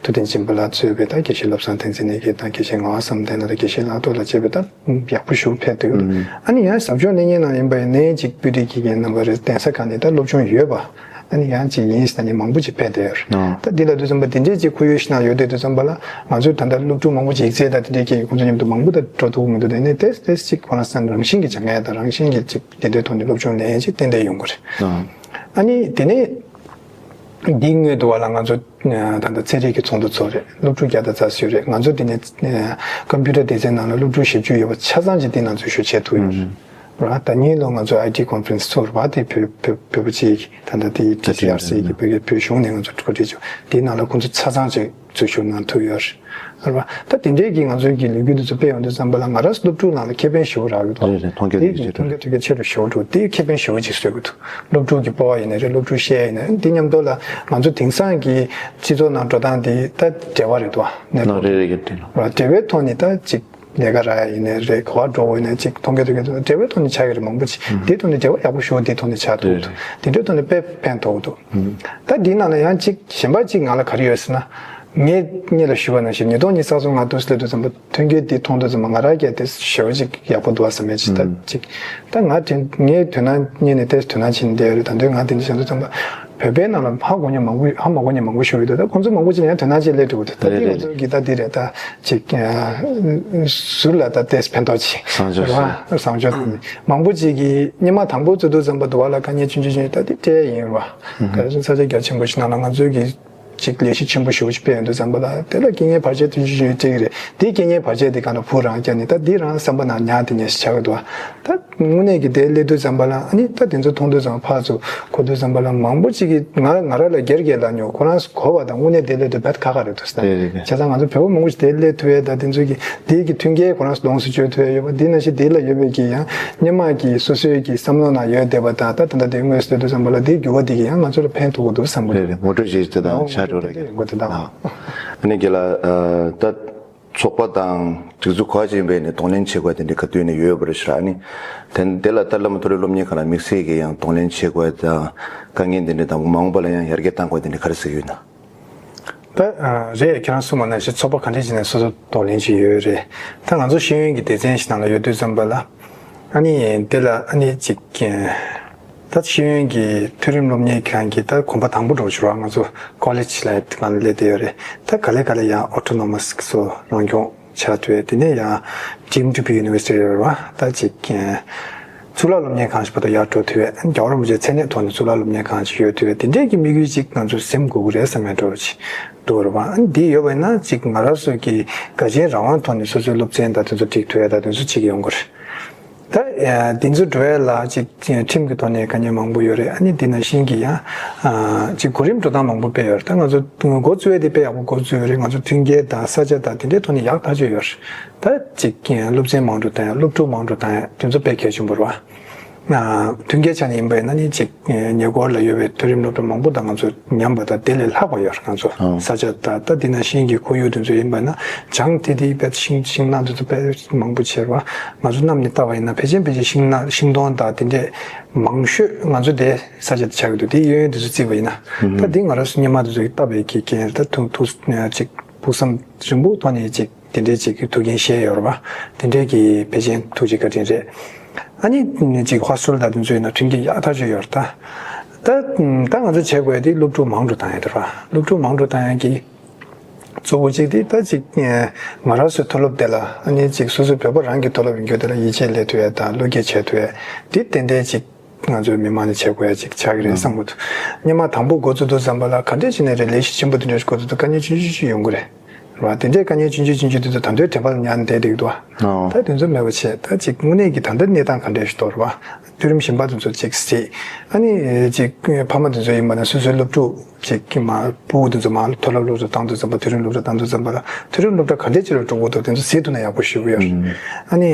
བསྟན་སྦྱིན་པ་ལགས་གཙོས་པའི་ད་དགེ་བཤེས་བློ་བཟང་བསྟན་འཛིན་ནས་ཀྱི་ད་དགེ་བཤེས་ངག་དབང་བསམ་གཏན་ལགས་ད་དགེ་བཤེས་ལགས་ཐོག་ལ་བྱས་པའི་ད་ཡག་པོ་ཞིག་ཕེབས་འདུག་ཨ་ནི་ཡང་ཟབ་སྦྱོང་གནང་མཁན་ནང་ཡིན་པ་ཡིན་ནའི་གཅིག་སྤུས་དག་གི་རྒན་རྣམ་པ་རེད། གདན་ས་ཁག་ནས་ད་སློབ་སྦྱོང་ཡོད་པ། ཨ་ནི་ཡང་གཅིག་ཡིན་ཟེར་ནས་མང་པོ་ཅིག་ཕེབས་བསྡད་ཡོད་རེད། ད་འདི་ལ་དུས་ཙམ་པ་འདི་འདྲའི་ཅིག་ཁོར་ཡུག་ཞིག་ནང་ཡོད་དུས་ཙམ་པ་ལ་ང་ཚོས་ད་ལྟ་སློབ་ཕྲུག་མང་པོ་ཅིག་ཡིག་ཚད་དང་དེ་འདྲའི་གི་ཁོང་ཚོ་མཉམ་དུ་མང་པོ་ད་འགྲོ་ཐུབ་ཀྱི་མི་འདུག་དེ་ནས་ཏོག་ཙམ་ཅིག་ཁོ་རང་སེམས་རང་བཞིན་གྱི་སྦྱང་ཡ་དང་རང་བཞིན་གྱི་ཅིག་དེ་འདྲའི་ཐོག་ནས་སློབ་སྦྱོང་ལེན་ཡ་ཅིག་ཏན་ཏན་ཡོང་གི་རེད། ཨ་ནི་དེ་ནས་འདིའི་སྔོན་དུ་བ་ལ་ང་ཚོ་ད་ལྟ་ཚན་རིག་གི་ཚོགས་འདུ་ཚོགས་རེད། སློབ་ཕྲུག་བརྒྱ་དང་རྩ་བཞི་རེད། ང་ཚོ་དེ་ནས་ཀམ་པུ་ཊར་སྡེ་ཚན་ནང་ལ་སློབ་ཕྲུག་བཞི་བཅུ་ཡོད་པ་ཆ་ཚང་ཅིག་དེ་ནང་ཚུད་ཞུགས་བྱེད་ཐུབ་ཡོད་རེད། ར་ད་ཉིན་ལོ་ང་ཚོ་ཨའི་ཊི་ཀོན་ཕ་རེན་སི་ཚོགས་ར་བ་དེ་བོད་བོད་བོད་པ་ཅིག་ད་ལྟ་དེ་ཊི་སི་ཨར་སི་གི་བོད་ཀྱི་བོད་གཞུང་ནས་ང་ཚོ་གོ་སྒྲིག་བྱུང་། དེའི་ནང་ལ་ཁོང་ཚོ་ཆ་ཚང་ཅིག་འཛུལ་ཞུགས་གནང་ཐུབ་ཡོད་རེད། ར་བ་ད་དེ་འདྲའི་གི་ང་ཚོའི་གི་ལས་འགུལ་དེ་ཚོ་སྤེལ་ཡོང་དུས་ཙམ་པ་ལ་ང་རང་སློབ་ཕྲུག་ནང་ལ་ཁེ་ཕན་ཞེ་པོ་རག་གི་འདུག་རེད་རེད། མཐོང་རྒྱ་དེ་ཐུགས་རྗེ་ཆེ་མཐོང་རྒྱ་ཐུགས་རྒྱ་ཆེ་རུ་ཞེ་པོ་འགྲོ། དེ་ཁེ་ཕན་ཞེ་པོ་ཅིག་བཟོ་གི་འདུག་སློབ་ཕྲུག་གི་སྤོབས་པ་ཡིན་ནའི་རེད། སློབ་ཕྲུག་བཤད་ཡ་ཡིན་ནའི་རེད། དེ་མཉམ་དུ་ལ་ང་ཚོ་དེང་སང་གི་སྤྱི་ཚོགས་ནང་འགྲོ་སྟངས་དེ་ད་འབྲེལ་བ་རེད་འདུག་ནས་ནོ་རེད་རེད་རེད་རེད། ར་བ་འབྲེལ་བའི་ཐོག་ནས་ད་ཅིག་ལས་ཀ་རག་ཡ་ཡིན་ནའི་རེད། ག་བ་འགྲོ་དགོས་ཡིན་ནའི་ཅིག་མཐོང་རྒྱ་ཐུགས་རྒྱ་འབྲེལ་བའི་ཐོག་ནས་ཆགས་ཀྱི་རེད། མང་པོ་ཅིག་དེའི་ཐོག་ནས་འབྲེལ་བ་ཡག་པོ་ཞེ་པོ་དེའི་ཐོག་ནས་ཆགས་ཐུབ་འདུག་དེ་འདྲའི་ཐོག་ནས་དཔེ་ཕན་ཐོགས་འདུག་ད་འདིའི་ནང་ལ་ཡང་ཅིག་གཞན་པ་ཅིག་ང་ལ་ག་རེ་ཡོད་ཟེར་ན། ངས་སྔོན་ལ་ཞུས་པ་ནང་བཞིན་ཉིས་སྟོང་ཉི་ཤུ་རྩ་གསུམ་ང་འདུག་སླེབས་དུས་ཙམ་པ་མཐུན་རྐྱེན་འདི་མཐོང་དུས་ཙམ་པ་ང་རང་སྐྱེ་དེ་ཞེ་པོ་ཅིག་ཡག་པོ་འདུག་བ་བསམ་ཡས་ཅིག་ད་ཅིག་ད་ང་དེ་ངས་དོ་སྣང་གཉིས་ནས་ཏེས་དོ་སྣང་བྱེད་ནས་བསྡད་ཡོད་རེད། ད་དུང་ང་དེ་འདྲ་བྱེད་དུས་ཙམ་པ་བོད་པའི་ནང་ལ་ཧ་གོ་མཁན་མང་པོ་ཧ་མ་གོ་མཁན་མང་པོ་ཞིག་ཡོད་འདུག་ད་ཁོང་ཚོ་མང་པོ་ཅིག་ལ་ཡང་དོ་སྣང་ཅིག་སླེབས་འགྲོ་གི་འདུག་ད་དེ་ང་ཚོ་གི་ད་དེ་རེད། ད་ཅིག་ཟུར་ལ་ད་ཏེས་ཕན་ཐོགས་ཅིག་བཟང་ཕྱོགས་རེད་བ། བཟང་ཕྱོགས་མང་པོ་ཅིག་གིས་སྔོན་མ་དང་པོ་བཙུགས་དུས་ཙམ་པ་འདུག་བ་ལ་དཀའ་ངལ་ཆུང་ཆུང་ཆུང་ད་དེ་འཕྲད་ཡིན་རེད་བ། ག་རེ་ཟེར་ས་ཆ་རྒྱ་ཆེན་པོ་ཞིག་ནང་ལ་ང་ཚོའི་གི་ཅིག་ལས་གཞི་ཆེན་པོ་ཞེ་པོ་ཅིག་སྤེལ་ཡོང་དུས་ཙམ་པ་ལ་དེ་ལ་རྐྱེན་ངན་བར་ཆད་དེ་ཅིག་ཅིག་ཅིག་རེད། དེའི་རྐྱེན་ངན་བར་ཆད་དེ་གང་ལ་བུ་རང་བསྐྱལ་ནས་ད་འདི་རང་བསམ་པ་ནང་ཉར་དེ་ཉར་ཞིག་ཆགས་ཀྱི་འདུག་ད་དངོས་གནས་ཀྱི་དེ་སླེབས་དུས་ཙམ་པ་ལ་ཨ་ནི་ད་དེ་ཚོ་མཐོང་དུས་ཙམ་ཕར་ཚུར་གོ་དུས་ཙམ་པ་ལ་མང་པོ་ཅིག་གིས་ང་ང་རང་ལ་སྒེར་སྒེར་ལ་ཉོ་ཁོ་རང་གོ་བ་དང་དངོས་གནས་དེ་སླེབས་དུས་བད་ཁག་ཁག་རེད་འདུག་ད་རེད་རེད་རེད། བྱས་ཙང་ང་ཚོ་བོད་པ་མང་པོ་ཞིག་དེ་སླེབས་ཐུབ་ཡས་ད་དེ་ཚོ་གི་དེའི་གི་མཐུན་རྐྱེན་ཁོ་རང་ཚོ་ལོངས་སུ་སྤྱོད་ཐུབ་ཡས་ཡོད་པ་འདི་ནང་བཞིན་དེ་ལ་ཡོད་པའི་གི་ཡང་སྔོན་མ་གི་སོ་སོའི་གི་བསམ་བློ་ནང་ཡོད་བསྡད་པ་དང་ད་ད་ལྟ་དེ་དངོས་སུ་སྡོད་དུས་ཙམ་པ་ལ་དེའི་འགྱུར་བ་དེ་གི་ཡང་ང་ཚོ་ལ་ཕན་ཐོགས་ཀྱི་འདུག་བསམ་གི་རེད་རེད། ངོ་སྤྲོད་བྱེད་ཚུལ་དང་ཤ་འགྲོ་རེད། ཡོད་དེ་དང་། ཨ་ནི་རྒན་ལགས་ད་ཚོགས་པ་དང་སྒྲིག་འཛུགས་ག་ཅིག་ཡིན་པའི་ནས་གདོང་ལེན་བྱེད་དགོས་དེ་འདྲའི་ག་དུས་ནས་ཡོད་པ་རེད་ཤག་ཨ་ནི་དེ་དེ་ལ་ད་བླ་མ་མཐོ་རིམ་སློབ་གཉེར་ཁང་ལ་དམིགས་བསལ་གྱི་ཡང་གདོང་ལེན་བྱེད་དགོས་དང་དཀའ་ངལ་དེ་འདྲ་དང་མ་འོངས་པ་ལ་ཡང་ཡར་རྒྱས་གཏང་དགོས་དེ་འདྲ་ག་རེ་ཟེར་གྱི་ཡོད་ན། ད་རེད། ཁྱེད་རང་གསུངས་པ་ནང་བཞིན་ཚོགས་པ་ག་འདྲས་ཅིག་ནས་སོ་སོ་གདོང་ལེན་བྱེད་ཀྱི་ཡོད་རེད། ད་ང་ཚོ་ཤེས་ཡོན་གྱི་སྡེ་ཚན་ཞིག་ནང་ལ་ཡོད་དུས་ཙམ་པ་ལ་ཨ་ནི་དེ་ལ་ཨ་ནི་ཅིག་ད་ཤེས་ཡོན་གྱི་མཐོ་རིམ་སློབ་གཉེར་ཁང་གི་ད་གོམ་པ་དང་པོ་འགྲོ་ཞུ་བ་ང་ཚོ་ཀོ་ལེཇ་ལ་ཡང་སླེབས་བསྡད་ཡོད་རེད། ད་ག་ལེ་ག་ལེ་ཡང་ཨོ་ཊོ་ནོ་མ་སི་སོ་རང་སྐྱོང་ཆགས་ཐུབ་ཡས་དེ་ནས་ཡང་ཌིམ་ཌུ་པི་ཡུ་ནི་ཝར་སི་ཊི་རེད་བ། ད་ཅིག་གཙུག་ལག་སློབ་གཉེར་ཁང་ཞིག་བར་དུ་ཡར་འགྲོ་ཐུབ་ཡས། རྒྱལ་བ་རིན་པོ་ཆེ་མཚན་གནས་ཐོག་ནས་གཙུག་ལག་སློབ་གཉེར་ཁང་ཞིག་ཡོད་ཐུབ་ཡས་དེ་འདྲས་ཀྱི་དམིགས་ཡུལ་ཅིག་ང་ཚོ་ཟིན་དགོས་ཀྱི་རེད་བསམ་ཡས་འགྲོ་ཅིག་འདུག་རེད་བ། འདི་ཡོད་པ་ཡིན་ན་ཅིག་ང་རང་ཚོ་གི་དགའ་ཆེན་རང་དབང་ཐོག་ནས་སོ་སོའི་སློབ་ཚན་དང་དེ་ཚོ་སྒྲིག་ཐུབ་ཡས་དང་དེ་ཚོ་བྱེད་ཀྱི་ཡོང་གི་རེད། ད་དེ་ཚོ་འགྲོ་ཡས་ལ་ཅིག་ཁྲིམས་ཀྱི་ཐོག་ནས་དཀའ་ངལ་མང་པོ་ཡོད་རེད། ཨ་ནི་དེ་ནང་བཞིན་གྱི་ཡང་ཅིག་གོ་རིམ་འགྲོ་སྟངས་མང་པོ་སྤེལ་ཡོད་རེད། ད་ང་ཚོ་འགོ་བཙུགས་ཡས་དེ་དཔེ་ཡག་པོ་འགོ་བཙུགས་ཡོད་རེད། ང་ཚོ་མཐུན་རྐྱེན་དང་ས་ཆ་དང་དེ་འདྲའི་ཐོག་ནས་ཡག་ཐག་ཆོད་ཡོད་རེད། ད་ཅིག་སློབ་ཚན་མང་དུ་བཏང་ཡ། སློབ་ཕྲུག་མང་དུ་བཏང་ཡ། དེ་ཚོ་དཔེ་གལ་ཆེན་པོ་རེད་བ། མཐུན་རྐྱེན་ཆ་ནས་ཡིན་པ་ཡིན་ན་ནི་ཅིག་ཉེ་འཁོར་ལ་ཡོད་པའི་མཐོ་རིམ་སློབ་གྲྭ་མང་པོ་དང་ང་ཚོ་མཉམ་པ་དང་དེ་ལས་ལྷག་པ་ཡོད་རེད། ང་ཚོ་ཨང་། ས་ཆ་ད་ལྟ་འདི་ན་ཤིང་གི་ཁོར་ཡུག་དེ་ཚོ་ཡིན་པ་ན་ཅང་དེ་དེའི་དཔེ་ཤིང་ཤིང་ནགས་དེ་ཚོ་དཔེ་མང་པོ་ཆེ་རེད་བ། ང་ཚོ་གནམ་ནས་བལྟ་བ་ཡིན་ན་ཕལ་ཆེར་ཕལ་ཆེར་ཤིང་ནགས་ཤིང་སྡོང་དང་དེ་འདྲས་མང་ཤོས་ང་ཚོ་དེ་ས་ཆ་དེ་ཆགས་ཀྱི་འདུག་དེ་གཡས་གཡོན་དེ་ཚོ་བརྩིས་པ་ཡིན་ན། ད་འདི་ང་རང་ཚོ་སྔོན་མ་དེ་ཚོ་ཡིས་བལྟ་བའི་གི་རྐྱེན་ད་ཐུག་ཐུག་ཅིག་ཕུགས་བསམ་རིང་པོ་ཐོག་ནས་ཅིག་དེ་འདྲའི་ཅིག་ཐུགས་འགན་བཞེས་ཡོད་རེད་བ། དེ་འདྲའི་གི་ཕལ་ཆེར་ཐུགས་རྗེ་བཀའ་དྲིན་རེད། ཨ་ནི་ཅིག་ཧོ་སི་ཊེལ་དང་དེ་ཚོ་ཡིན་ན་མཐུན་རྐྱེན་ཡག་ཐག་ཆོད་ཡོད་རེད་ད། ད་ད་ང་ཚོ་བྱེད་དགོས་དེ་སློབ་ཕྲུག་མང་དུ་བཏང་ཡ་དེ་རེད་བ། སློབ་ཕྲུག་མང་དུ་བཏང་ཡ་གི་གཙོ་བོ་གཅིག་དེ་ད་ཅིག་ང་རང་ཚོའི་མཐོ་སློབ་དེ་ལ་ཨ་ནི་ཅིག་སོ་སོའི་བོད་པ་རང་གི་མཐོ་སློབ་ཡིན་རྒྱུ་དེ་ལ་ཡིད་ཆེས་སླེབས་ཐུབ་ཡ་དང་བློ་སྐྱེད་བྱེད་ཐུབ་ཡ་དེ་ཏན་ཏན་ཅིག་ང་ཚོའི་མི་མང་ནས་བྱེད་དགོས་ཡ་ཅིག་ཆགས་ཀྱི་རེད་བསམ་གྱི་འདུག་སྔོན་མ་དང་པོ་འགོ་བཙུགས་དུས་ཙམ་པ་ལ་ག་འདྲས་བྱས་ནས་རེད། ལས་གཞི་ཆེན་པོ་དེ་འདྲས་འགོ་བཙུགས་དུས་དཀའ་ངལ་ཆུང་ཆུང་ཆུང་ཆུང་ཡོང་གི་རེད། རེད་བ། དེ་འདྲའི་དཀའ་ངལ་ཆུང་ཆུང་ཆུང་ཆུང་དེ་ཚོ་ད་དུང་དྲན་པ་ལ་ཉར་ནས་བསྡད་བསྡད་ཀྱི་འདུག་བ། ད་དེ་ཚོ་མེད་པ་བྱས། ད་ཅིག་དངོས་གནས་ཀྱི་ད་ལྟ་གནས་སྟངས་ག་འདྲས་ཞིག་འདུག་རེད་བ། མཐོ་རིམ་གཞན་པ་དེ་ཚོ་ཅིག་གཟིགས། ཨ་ནི་ཅིག་ཕ་མ་དེ་ཚོ་ཡིན་པ་ན་སོ་སོའི་སློབ་ཕྲུག་ཅིག་གི་མ་ཕྲུ་གུ་དེ་ཚོ་མ་མཐོ་སློབ་སློབ་གྲྭ་བཏང་དུས་ཙམ་པ། མཐོ་རིམ་སློབ་གྲྭ་བཏང་དུས་ཙམ་པ་ལ་མཐོ་རིམ་སློབ་གྲྭ་ག་འདྲས་ཅིག་ལ་འགྲོ་དགོས་འདུག་དེ་ཚོ་གཟིགས་ཐུབ་ན་ཡག་པོ་ཞེ་པོ་ཡོད་རེད། ཨ་ནི་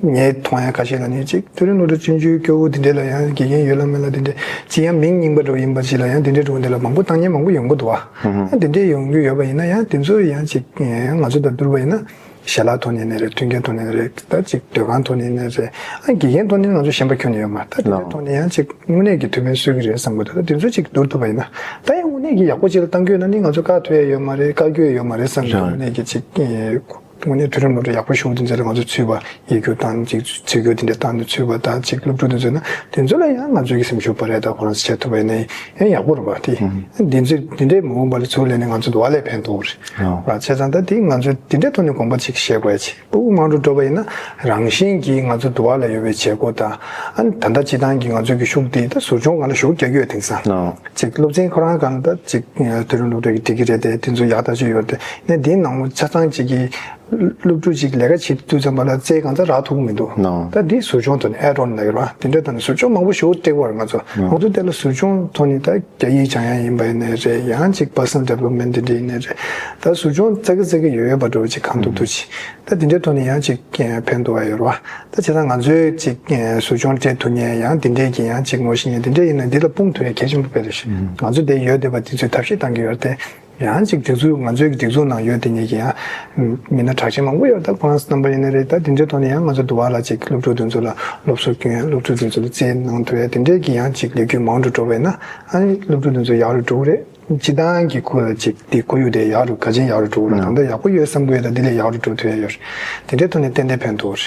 ངས་མཐོང་ཡ་ཁ་ཤས་ལ་ནི་ཅིག་མཐོ་རིམ་སློབ་གྲྭ་ཆུང་ཆུང་སྐྱོ་བོ་དེ་འདྲས་ལ་ཡང་དགེ་རྒན་ཡོད་ལ་མེད་ལ་དེ་འདྲས་ཅིག་ཡང་མིང་རྙིང་པ་འདྲ་བོ་ཡིན་པ་ཅིག་ལ་ཡང་དེ་འདྲས་འགྲོ་འདི་ལ་མང་པོ་བཏང་མཁན་མང་པོ་ཡོང་གི་འདུག་བ། ཨ་དེ་འདྲས་ཡོང་གི་ཡོད་པ་ཡིན་ན་ཡང་དེ་ཚོ་ཡང་ཅིག་ང་ཚོ་དང་བསྡུར་བ་ཡིན་ན་ཞལ་ལག་ཐོག་ནས་ནས་རེད། མཐུན་རྐྱེན་ཐོག་ནས་ནས་རེད། ད་ཅིག་སྡོད་ཁང་ཐོག་ནས་ནས་རེད། ཨ་དགེ་རྒན་ཐོག་ནས་ང་ཚོ་ཞེན་པ་ཁྱོན་ནས་ཡོད་མ་རེད། ད་དེ་འདྲས་ཐོག་ནས་ཡང་ཅིག་དངོས་གནས་ཀྱི་ཐུགས་ཕན་གསོས་ཀྱི་རེད་བསམ་གི་འདུག་ད་དེ་ཚོ་ཅིག་བསྡུར་ཐུབ་པ་ཡིན་ན། ད་ཡང་དངོས་གནས་ཀྱི་ཡག་པོ་ཅིག་ལ་གཏང་རྒྱུ་ཡོད་ན་ནི་ང་ཚོ་བཀག་ཐུབ་ཡ་ཡོད་མ་རེད། བཀག་རྒྱུ་ཡོད་མ་རེད་བསམ་གི་འདུག་དངོས་གནས་ཀྱི་ཅིག་དངོས་གནས་མཐོ་རིམ་སློབ་གྲྭ་ཡག་པོ་ཞེ་པོ་དེ་ཚོ་ལ་ང་ཚོ་ཚུད་པ། ཡིག་རྒྱུགས་བཏང་ཅིག་ཚུད་རྒྱུ་དེ་འདྲ་བཏང་ནས་ཚུད་པ་དང་ཅིག་སློབ་ཕྲུག་དེ་ཚོ་ན་དེ་ཚོ་ལ་ཡང་ང་ཚོ་གི་སེམས་ཤུགས་སྤར་ཡ་ད་ཁོ་རང་ཚོ་བྱེད་ཐུབ་པ་ཡིན་ན་ཡང་ཡག་པོ་རེད་པ། དེ་དེ་ཚོ་དེ་འདྲའི་མ་འོངས་པ་ལ་ཚུར་ལེན་ནས་ང་ཚོ་འདུག་བ་ལས་ཕན་ཐོགས་རེད་བ། བྱས་ཙང་ད་དེ་ང་ཚོ་དེ་འདྲའི་ཐོག་ནས་དགོངས་པ་ཅིག་བཞེས་དགོས་ཡ་ཅིག་ཕྲུ་གུ་མང་རུ་འགྲོ་བ་ཡིན་ན་རང་བཞིན་གྱིས་ང་ཚོ་འདུག་བ་ལ་ཡོད་པའི་བྱེད་སྒོ་དང་། ཨ་ནི་ད་ལྟ་སྤྱི་བཏང་གི་ང་ཚོ་གི་ཤུགས་དེ་ད་ཟུར་སྦྱོང་སྒང་ལ་ཤུགས་རྒྱག་གི་ཡོད། དེང་སང་ཅིག་སློབ་ཚན་ཁོ་རང་སྒང་ལ་ད་ཅིག་མཐོ་རིམ་སློབ་གྲྭ་གི་འགྲིག་གི་རེད་དེ། དེ་ཚོ་ཡག་ཐག་ཆོད་ཡོད་རེད་དེ། ནས་དེའི་ནང་ལོགས་ཆ་ཚང་ཅིག་གི་སློབ་ཕྲུག་ཅིག་ལས་ཀ་བྱེད་དུས་ཙམ་པ་ལ་རྩལ་གང་ཙམ་རག་ཐུབ་ཀྱི་མི་འདུག་ད་འདི་ཟུར་སྦྱོང་ཐོག་ནས་ཨེ་ཌ་ཨོན་ལབ་ཡོད་རེད་བ། དེ་འདྲའི་ཐོག་ནས་ཟུར་སྦྱོང་མང་པོ་ཞེ་པོ་སྤྲད་ཀྱི་ཡོད་རེད་ང་ཚོ། ང་ཚོ་དེ་ལ་ཟུར་སྦྱོང་ཐོག་ནས་ད་རྒྱ་ཡིག་སྦྱང་ཡ་ཡིན་པ་ཡིན་ནའི་རེད། ཡང་ཅིག་པར་སོ་ནལ་ཌི་ཝེ་ལོབ་མེན་ཊི་དེ་འདྲ་ཡིན་ནའི་རེད། ད་ཟུར་སྦྱོང་རྩ་གི་རྩ་གི་ཡོད་ཡོད་པ་འདྲ་བོ་ཅིག་གང་ཐུབ་ཐུབ་ཅིག་ད་དེ་འདྲའི་ཐོག་ནས་ཡང་ཅིག་ཕན་ཐོགས་ཡ་ཡོད་རེད་བ། ད་བྱས་ཙང་ང་ཚོས་ཅིག་ཟུར་སྦྱོང་སྤྲད་ཐུབ་མཁན་ཡང་དེ་འདྲའི་གི་ཡང་ཅིག་ངོ་ཤེས་མཁན་དེ་འདྲ་ཡིན་ན་འདི་ལ་སྤུངས་ཐུབ་ཡ་གལ་ཆེན་པོ་དཔེ་རེད་ཤག་ང་ཚོ་དེ་ཡོད་བསྡད་པ་དེ་ཚོས་ཐབས་ཤེས་བཏང་གི་ཡོད་རེད་དེ། ཡང་ཅིག་སྒྲིག་འཛུགས་ང་ཚོའི་སྒྲིག་འཛུགས་ནང་ཡོད་དེ་ཉིད་ཀྱི་ཡང་མི་སྣ་གྲགས་ཅན་མང་པོ་ཡོད། ད་ཁོ་རང་རྣམ་པ་ཡིན་ན་རེད། ད་དེ་འདྲའི་ཐོག་ནས་ཡང་ང་ཚོ་འདུག་བ་ལ་ཅིག་སློབ་ཕྲུག་དེ་ཚོ་ལ་སློབ་གསོ་སྐྱོན། སློབ་ཕྲུག་དེ་ཚོ་ལ་རྩིས་གནང་ཐུབ་ཡ་དེ་འདྲའི་གི་ཡང་ཅིག་ལས་འགུལ་མང་རུ་འགྲོ་བས་ན། ཨ་ནི་སློབ་ཕྲུག་དེ་ཚོ་ཡག་རུ་འགྲོ་གི་རེད། སྤྱི་བཏང་གི་ཁོ་ཅིག་དེ་ཁོར་ཡུག་དེ་ཡག་རུ་ག་ཅན་ཡག་རུ་འགྲོ་གི་རེད། ད་ལྟ་ཡག་པོ་ཡོད་བསམ་གི་ཡོད། ད་འདི་ལས་ཡག་རུ་འགྲོ་ཐུབ་ཡ་ཡོད་རེད། དེ་འདྲའི་ཐོག་ནས་ཏན་ཏན་ཕན་ཐོགས་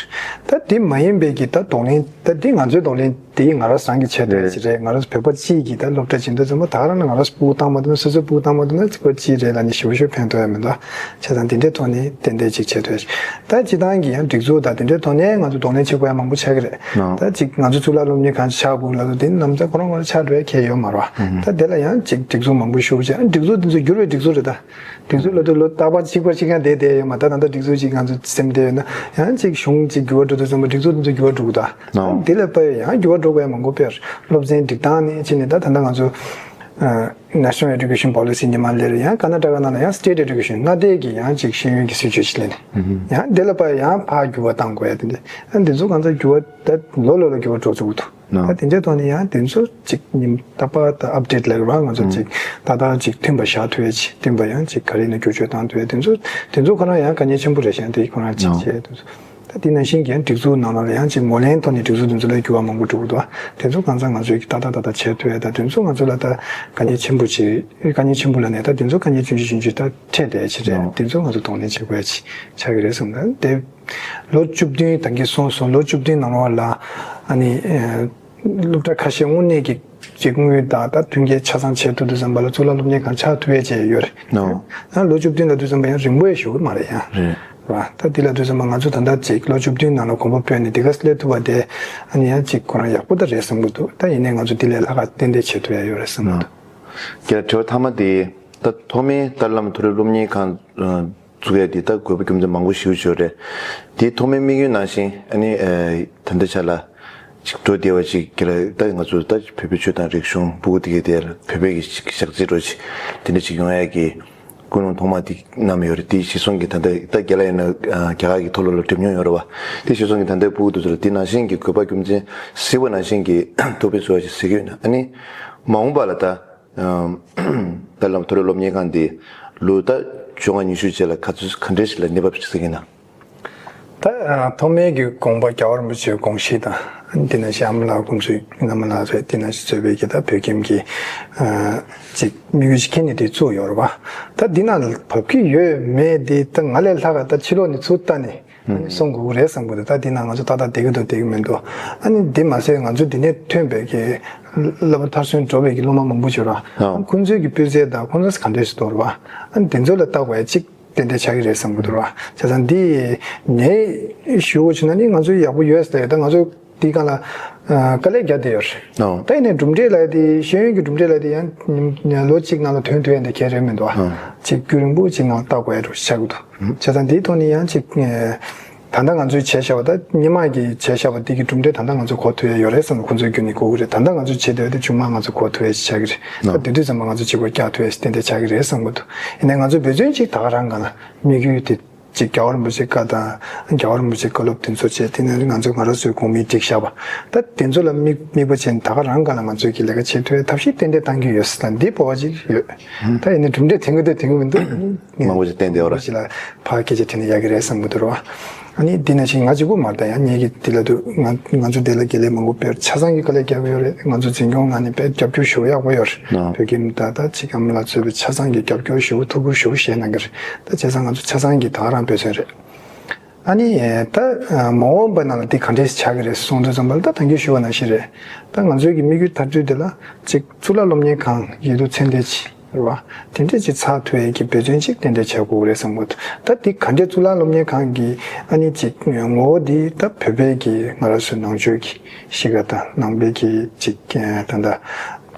རེད། ད་དེ་མ་ཡིན་པའི་གི་ད་གདོང་ལེན། ད་འདི་ང་ཚོའི་གདོང་ལེན་དེ་ང་རང་རང་གི་ཆེད་དུ་ཅིག་རེད། ང་རང་བོད་པ་གཅིག་གིས་ད་སློབ་གྲྭ་ཆེན་མཐོ་ཚང་མ་ད་ག་རང་ན་ང་རང་སྤུ་གུ་བཏང་མ་ཐུབ་ན། སོ་སོའི་སྤུ་གུ་བཏང་མ་ཐུབ་ན་ཅིག་པ་གཅིག་རེད་ལ་ནི་ཞེ་པོ་ཞེ་པོ་ཕན་ཐོགས་ཡ་མི་འདུག་བྱས་ཙང་དེ་འདྲའི་ཐོག་ནས་ཏན་ཏན་ཅིག་བྱེད་ཐུབ་ཡ་ཅིག་ད་སྤྱི་བཏང་གི་ཡང་སྒྲིག་འཛུགས་དང་དེ་འདྲའི་ཐོག་ནས་ང་ཚོ་གདོང་ལེན་བྱེད་དགོས་ཡ་མང་པོ་ཆགས་ཀྱི་རེད། ད་ཅིག་ང་ཚོ་གཙུག་ལག་སློབ་གཉེར་ཁང་ཆགས་དགོས་ལབ་དུས་དེ་ནི་ནམ་ཚ་ཁོ་རང་ཁོ་རང་ཆགས་འགྲོ་ཡ་ཁྱད་ཡོད་མ་རེད་བ། ད་དེ་ལ་ཡང་ཅིག་སྒྲིག་འཛུགས་མང་པོ་ཞུགས་བྱས། ཨ་སྒྲིག་འཛུགས་དེ་ཚོ་འགྱུར་བའི་སྒྲིག་འཛུགས་རེད་ད། དེ་ཚོ་ལ་དུ་ལོ་རྟག་པར་གཅིག་པ་གཅིག་རྐྱང་བསྡད་བསྡད་ཡོད་མ། ད་ད་ལྟ་སྒྲིག་འཛུགས་གཅིག་ང་ཚོ་སེམས་བསྡད་ཡོད་ན་ཡང་གཅིག་གཞུང་གཅིག་འགྱུར་བ་འགྲོ་དུས་ཙམ་པ་སྒྲིག་འཛུགས་དེ་ཚོ་འགྱུར་བ་འགྲོ་གི་ད། ཨོ། དེ་ལ་དཔག་ཡོད་ཡང་འགྱུར་བ་འགྲོ་དགོས་ཡ་མང་པོ་དཔེར་སློབ་ཚན་སྒྲིག་སྟངས་ནས་ཕྱིན་ནས་ད་ད་ལྟ་ང་ཚོ་National Education Policy ཉི་མ་ལེར་ཡང་ཀར་ནཱ་ཊ་ཀ་ནང་ལ་ཡང་State Education མངའ་སྡེ་གི་ཡང་གཅིག་ཤེས་ཡོན་གྱི་སྲིད་བྱུས་ཤིག་ལེན་ནས་ཡང་དེ་ལ་དཔག་ཡོད་ཡང་ཕར་འགྱུར་བ་གཏང་དགོས་ཡ་དེ་འདྲ། ཡང་དེ་ཚོ་གང་ཚ་འགྱུར་བ་ད་ལོ་ལོ་ལ་འགྱུར་བ་འགྲོ་ཚུགས་འདུག་ད་དེ་འདྲའི་ཐོག་ནས་ཡང་དེ་ཚོ་ཅིག་ཉིན་རྟག་པར་ད་ཨབ་ཌེཊ་ལབ་ར་ང་ཚོ་ཅིག་ཏག་ཏག་ཅིག་མཐུན་པ་བཞག་ཐུབ་ཡ་ཅིག་མཐུན་པ་ཡང་ཅིག་ག་རེ་ཡིན་ན་བསྒྱུར་བཅོས་བཏང་ཐུབ་ཡ་དེ་ཚོ་དེ་ཚོ་ཁོ་རང་ཡང་དཀའ་ངལ་ཆེན་པོ་རེད་ཤག་དེ་ཁོ་རང་ཅིག་བྱས་དེ་ཚོ་ད་དེ་ནང་བཞིན་གྱི་སྒྲིག་འཛུགས་ནང་ལ་ཡང་ཅིག་ངོས་ལེན་ཐོག་ནས་སྒྲིག་འཛུགས་དེ་ཚོ་ལ་འགྱུར་བ་མང་པོ་འགྲོ་གི་འདུག་དེ་ཚོ་གང་ཚ་ང་ཚོས་ཀྱི་ཏག་ཏག་ཏག་ཏག་བྱས་ཐུབ་ཡ་ད་དེ་ཚོ་ང་ཚོ་ལ་ད་དཀའ་ངལ་ཆེན་པོ་ཅིག་དཀའ་ངལ་ཆེན་པོ་ལབ་ནས་ད་དེ་ཚོ་དཀའ་ངལ་ཆུང་ཆུང་ཆུང་ཆུང་ད་འཕྲད་བསྡད་ཡ་ཅིག་རེད། དེ་ཚོ་ང་ཚོ་གདོང་ལེན་བྱེད་དགོས་ཡ་ཅིག་ཆགས་ཀྱི་རེད་བསམ། ད་དེ། ལོ་བཅུ་བདུན་ད་གིན་གསུངས་སོང་། ལོ་བཅུ་བདུན་ནང་ལོགས་ལ་ཨ་ནི་ཨ་སློབ་གྲྭ་ཁ་ཤས་དངོས་གནས་ཀྱི་ཅིག་དངུལ་དང་ད་མཐུན་རྐྱེན་ཆ་ཚང་བྱེད་ཐུབ་དུས་ཙམ་པ་ལ་གཙུག་ལག་སློབ་གཉེར་ཁང་ཆགས་ཐུབ་ཡས་བྱས་ཡོད་རེད། ནོ། ཡང་ལོ་བཅུ་བདུན་ལ་དུས་ཙམ་པ་ཡང་རིང་པོ་ཡས་ཞུ་གི་མ་རེད་ཡང་། རེད། ར་ད་དེ་ལ་དུས་ཙམ་པ་ང་ཚོ་ད་ལྟ་ཅིག་ལོ་བཅུ་བདུན་ནང་ལ་གོམ་པ་སྤོས་ནས་དེ་ག་སླེབས་ཐུབ་པ་དེ་ཨ་ནི་ཡང་ཅིག་ཁོ་རང་ཡག་པོ་ད་རེད་བསམ་གི་འདུག་ད་ཡིན་ནའི་ང་ཚོ་དེ་ལས་ལྷག་ག་ཏན་ཏན་བྱེད་ཐུབ་ཡ་ཡོད་རེད་བསམ་གི་འདུག་རྒན་ལགས་དྲི་བ་མཐའ་མ་དེ་ད་ཐོག་མའི་ད་བླ་མ་མཐོ་རིམ་སློབ་གཉེར་ཁང་བཙུགས་ཡ་དེ་ད་དགོས་པ་རྒྱུ་མཚན་མང་པོ་ཞིག་ཡོད་རེད། དེའི་ཐོག་མའི་དམིགས་ཡུལ་ནང་བཞིན་ཨ་ནི་ཨ་ད་ལྟ་ཆ་ལ་ཅིག་འགྲོ་བདེ་བ་ཅིག་གི་ལ་ད་ང་ཚོ་ད་བོད་པའི་ཆོས་དང་རིག་གཞུང་ཕྲུ་གུ་དེ་གའི་དེ་ལ་བོད་པའི་གི་ཅིག་ཞག་རྩི་འགྲོ་ཅིག་དེ་འདྲ་ཅིག་ཡོང་ཡ་གི་ཀུན་སློང་ཐོག་མ་དེ་བསྣམས་ཡོད་རེད། དེ་གཞི་བཟུང་གི་ད་ལྟ་ད་རྒན་ལགས་ཡིན་ན་རྒྱ་གར་གི་མཐོ་སློབ་ལ་འགྲིམས་མྱོང་ཡོད་རེད་བ། དེ་གཞི་བཟུང་གི་ད་ལྟའི་ཕྲུ་གུ་དེ་ཚོ་ལ་དེ་ནང་བཞིན་གྱི་དགོས་པ་རྒྱུ་མཚན་གཟིགས་པ་ནང་བཞིན་གྱི་ཐུགས་ཕན་གསོས་པ་ཞིག་གཟིགས་ཀྱི་ཡོད་ན་ཨ་ནི་མ་འོངས་པ་ལ་ད། ད་ལམ་མཐོ་རིམ་སློབ་གཉེར་ཁང་འདི་ལོ་ད་བཅོ་ལྔ་ཉི་ཤུ་རྗེས་ལ་ག་ཚོད་ག་འདྲས་ཞིག་ལ་གནས་བབ་ཞིག་གཟིགས་ཀྱི་ན། ད་ཐོག་མའི་གི་དགོངས་པ་རྒྱལ་བ་རིན་པོ་ཆེའི་དགོངས་གཞི་དང་འདི་ན་ཞྭ་མོ་ལགས་དགོངས་ཚུལ་རྣམ་པ་ལགས་རེད། འདི་ན་ཞིག་གཙོས་པའི་གི་ད་བོད་ཁྱིམ་གྱི་ཅིག་དམིགས་ཡུལ་ཞིག་འཁྱེར་ནས་དེ་བཙུགས་ཡོད་རེད་བ། ད་འདི་ན་བབ་ཀྱི་ཡོད་མེད་དེ་ད་ང་ལས་ལྷག་ག་ད་ཕྱི་ལོགས་ནས་ཚུར་ལྟ་ནས། ཨ་ནི་གསུང་དགོས་ཀྱི་རེད་བསམ་གྱི་འདུག་ད་འདི་ན་ང་ཚོ་ཏག་ཏག་བསྡད་ཀྱི་འདུག་བསྡད་ཀྱི་མི་འདུག་ཨ་ནི་འདི་མ་ཟད་ང་ཚོ་འདི་ནས་ཐོན་པའི་གི་བསླབ་པ་མཐར་སོན་འགྲོ་བའི་གི་སློབ་མ་མང་པོ་ཡོད་ར། ཨ། ཁོང་ཚོའི་གི་སྤུས་ཚད་དང་ཁོང་ཚོ་ག་འདྲས་སུ་འདུག་ར་བ། ཨ་ནི་དེ་ཚོ་ལ་བལྟ་དགོས་ཡ་གཅིག་ཏན་ཏན་ཆགས་ཀྱི་རེད་བསམ་གྱི་འདུག་ར། བྱས་ཙང་འདི་ངས་ཞུ་དགོས་བྱུང་ན་ནི་ང་ཚོ་ཡག་པོ་ཡོད་ཟེར། ད་ང་ཚོ་འདི་སྒང་ལ། དཀའ་ལས་རྒྱག་བསྡད་ཡོད་རེད། ད་ཡིན་ནའི་གྲུབ་འབྲས་ལ་དེ་ཤེས་ཡོན་གྱི་གྲུབ་འབྲས་ལ་དེ་ཡང་ལོ་གཅིག་ནང་ལ་ཐོན་ཐུབ་ཡ་འདི་གལ་རེད་མི་འདུག་ཨ། ཅིག་རྒྱུན་རིང་པོ་ཅིག་ནང་ལ་ལྟ་དགོས་ཡ་འདྲ་བོ་ཆགས་ཀྱི་འདུག་བྱས་ཙང་འདིའི་ཐོག་ནས་ཡང་ཅིག་ད་ལྟ་ང་ཚོས་བྱས་བཞག་པ་ད་སྔོན་མ་གི་བྱས་བཞག་པ་འདི་གི་གྲུབ་འབྲས་ད་ལྟ་ང་ཚོ་གོ་ཐུབ་ཡ་ཡོད་རེད་བསམ་ནས་ཁོང་ཚོའི་བརྒྱུད་ནས་གོ་གི་རེད། ད་ལྟ་ང་ཚོ་བྱེད་བསྡད་པ་དེ་མཇུག་མ་ང་ཚོ་གོ་ཐུབ་ཡ་ཞིག་ཆགས་ཀྱི་རེད། ད་དེ་དུས་ཙམ་པ་ང་ཚོ་གཅིག་པོ་བསྐྱར་ཐུབ་ཡ་ཞིག་ཏན་ཏན་ཆགས་ཀྱི་རེད་བསམ་གྱི་འདུག་ཡིན་ནའི་ང་ཚོ་འབད་བརྩོན་ཅིག་ད་ག་རང་ག་ལ་དམིགས་ཡུལ་དེ། ཅིག་རྒྱལ་བ་རིན་པོ་ཆེའི་བཀའ་དང་རྒྱལ་བ་རིན་པོ་ཆེའི་བཀའ་སློབ་དེ་ཚོ་བྱས་དེ་ནས་ང་ཚོ་ང་རང་ཚོའི་གོང་མས་བསྒྲིགས་བཞག་པ་ད་དེ་ཚོ་ལ་དམིགས་དམིགས་པ་བྱས་ནས་ད་ག་རང་ག་ལ་ང་ཚོས་ཀྱི་ལས་ཀ་བྱེད་ཐུབ་པའི་ཐབས་ཤེས་ཏན་ཏན་བཏང་གི་ཡོད་ཟེར་ད་འདི་སྤོབས་པ་ཅིག་ཡོད། ད་ཡིན་ནའི་གྲུབ་འབྲས་དེ་འགོ་དེ་དེ་འགོ་མི་འདུག་མང་པོ་ཞིག་བསྟན་བསྡད་ཡོད་ར། ཅིག་ལ་ཕར་སྐད་ཆ་དྲིས་ན་ཡག་གི་རེད་བསམ་གི་འདུག་ར། ཨ་ནི་འདི་ནང་བཞིན་ང་གཅིག་པུ་མ་རེད་ད་ཡང་ངེད་ཀྱི་འདི་ལ་འདུག་ང་ང་ཚོ་འདི་ལ་དགེ་ལས་མང་པོ་དཔེ་ཆ་ཚང་གི་དཀའ་ལས་བརྒྱབ་ཡོད་རེད། ང་ཚོ་འཛིན་སྐྱོང་ངང་ནས་དཔེ་རྒྱབ་སྐྱོར་ཞུ་ཡག་པོ་ཡོད་རེད། བོད་ཀྱི་ད་ད་ཅིག་ཨ་མ་ལགས་གཙོས་པའི་ཆ་ཚང་གི་རྒྱབ་སྐྱོར་ཞུ་ཐུགས་ཁུར་ཞུ་བཞེས་གནང་གི་རེད། ད་བྱས་ཙང་ང་ཚོ་ཆ་ཚང་གི་ད་ག་རང་འབད་བརྩོན་རེད། ཨ་ནི་ད་མ་འོངས་པ་ནང་ལ་འདི་ག་འདྲས་ཆགས་ཀྱི་རེད་གསུང་དུས་ཙམ་པ་ལ་ད་ད་གིན་ཞུ་བ་ནང་བཞིན་རེད། ད་ང་ཚོའི་གི་དམིགས་ཡུལ་མཐར་སྐྲོད་དེ་ལ་ཅིག་གཙུག་ལག་སློབ་གཉེར་ཁང་ཡིད་དུ་ཚད་ལྡན་ཅིག་རེད་བ། དེ་འདྲས་ཅིག་ཚགས་ཐུབ་ཡས་ཀྱི་འབད་བརྩོན་ཅིག་ཏན་ཏན་བྱ་དགོས་རེད་བསམ་གྱི་འདུག་ད་འདི་ག་འདྲས་གཙུག་ལག་སློབ་གཉེར་ཁང་གི་ཨ་ནི་ཅིག་ངོ་བོ་འདི་ད་བོད་པའི་གི་ང་རང་ཚོའི་ནང་ཆོས་ཀྱི་གཤིས་ཀ་དང་ནང་པའི་གི་ཅིག་ད་ལྟ་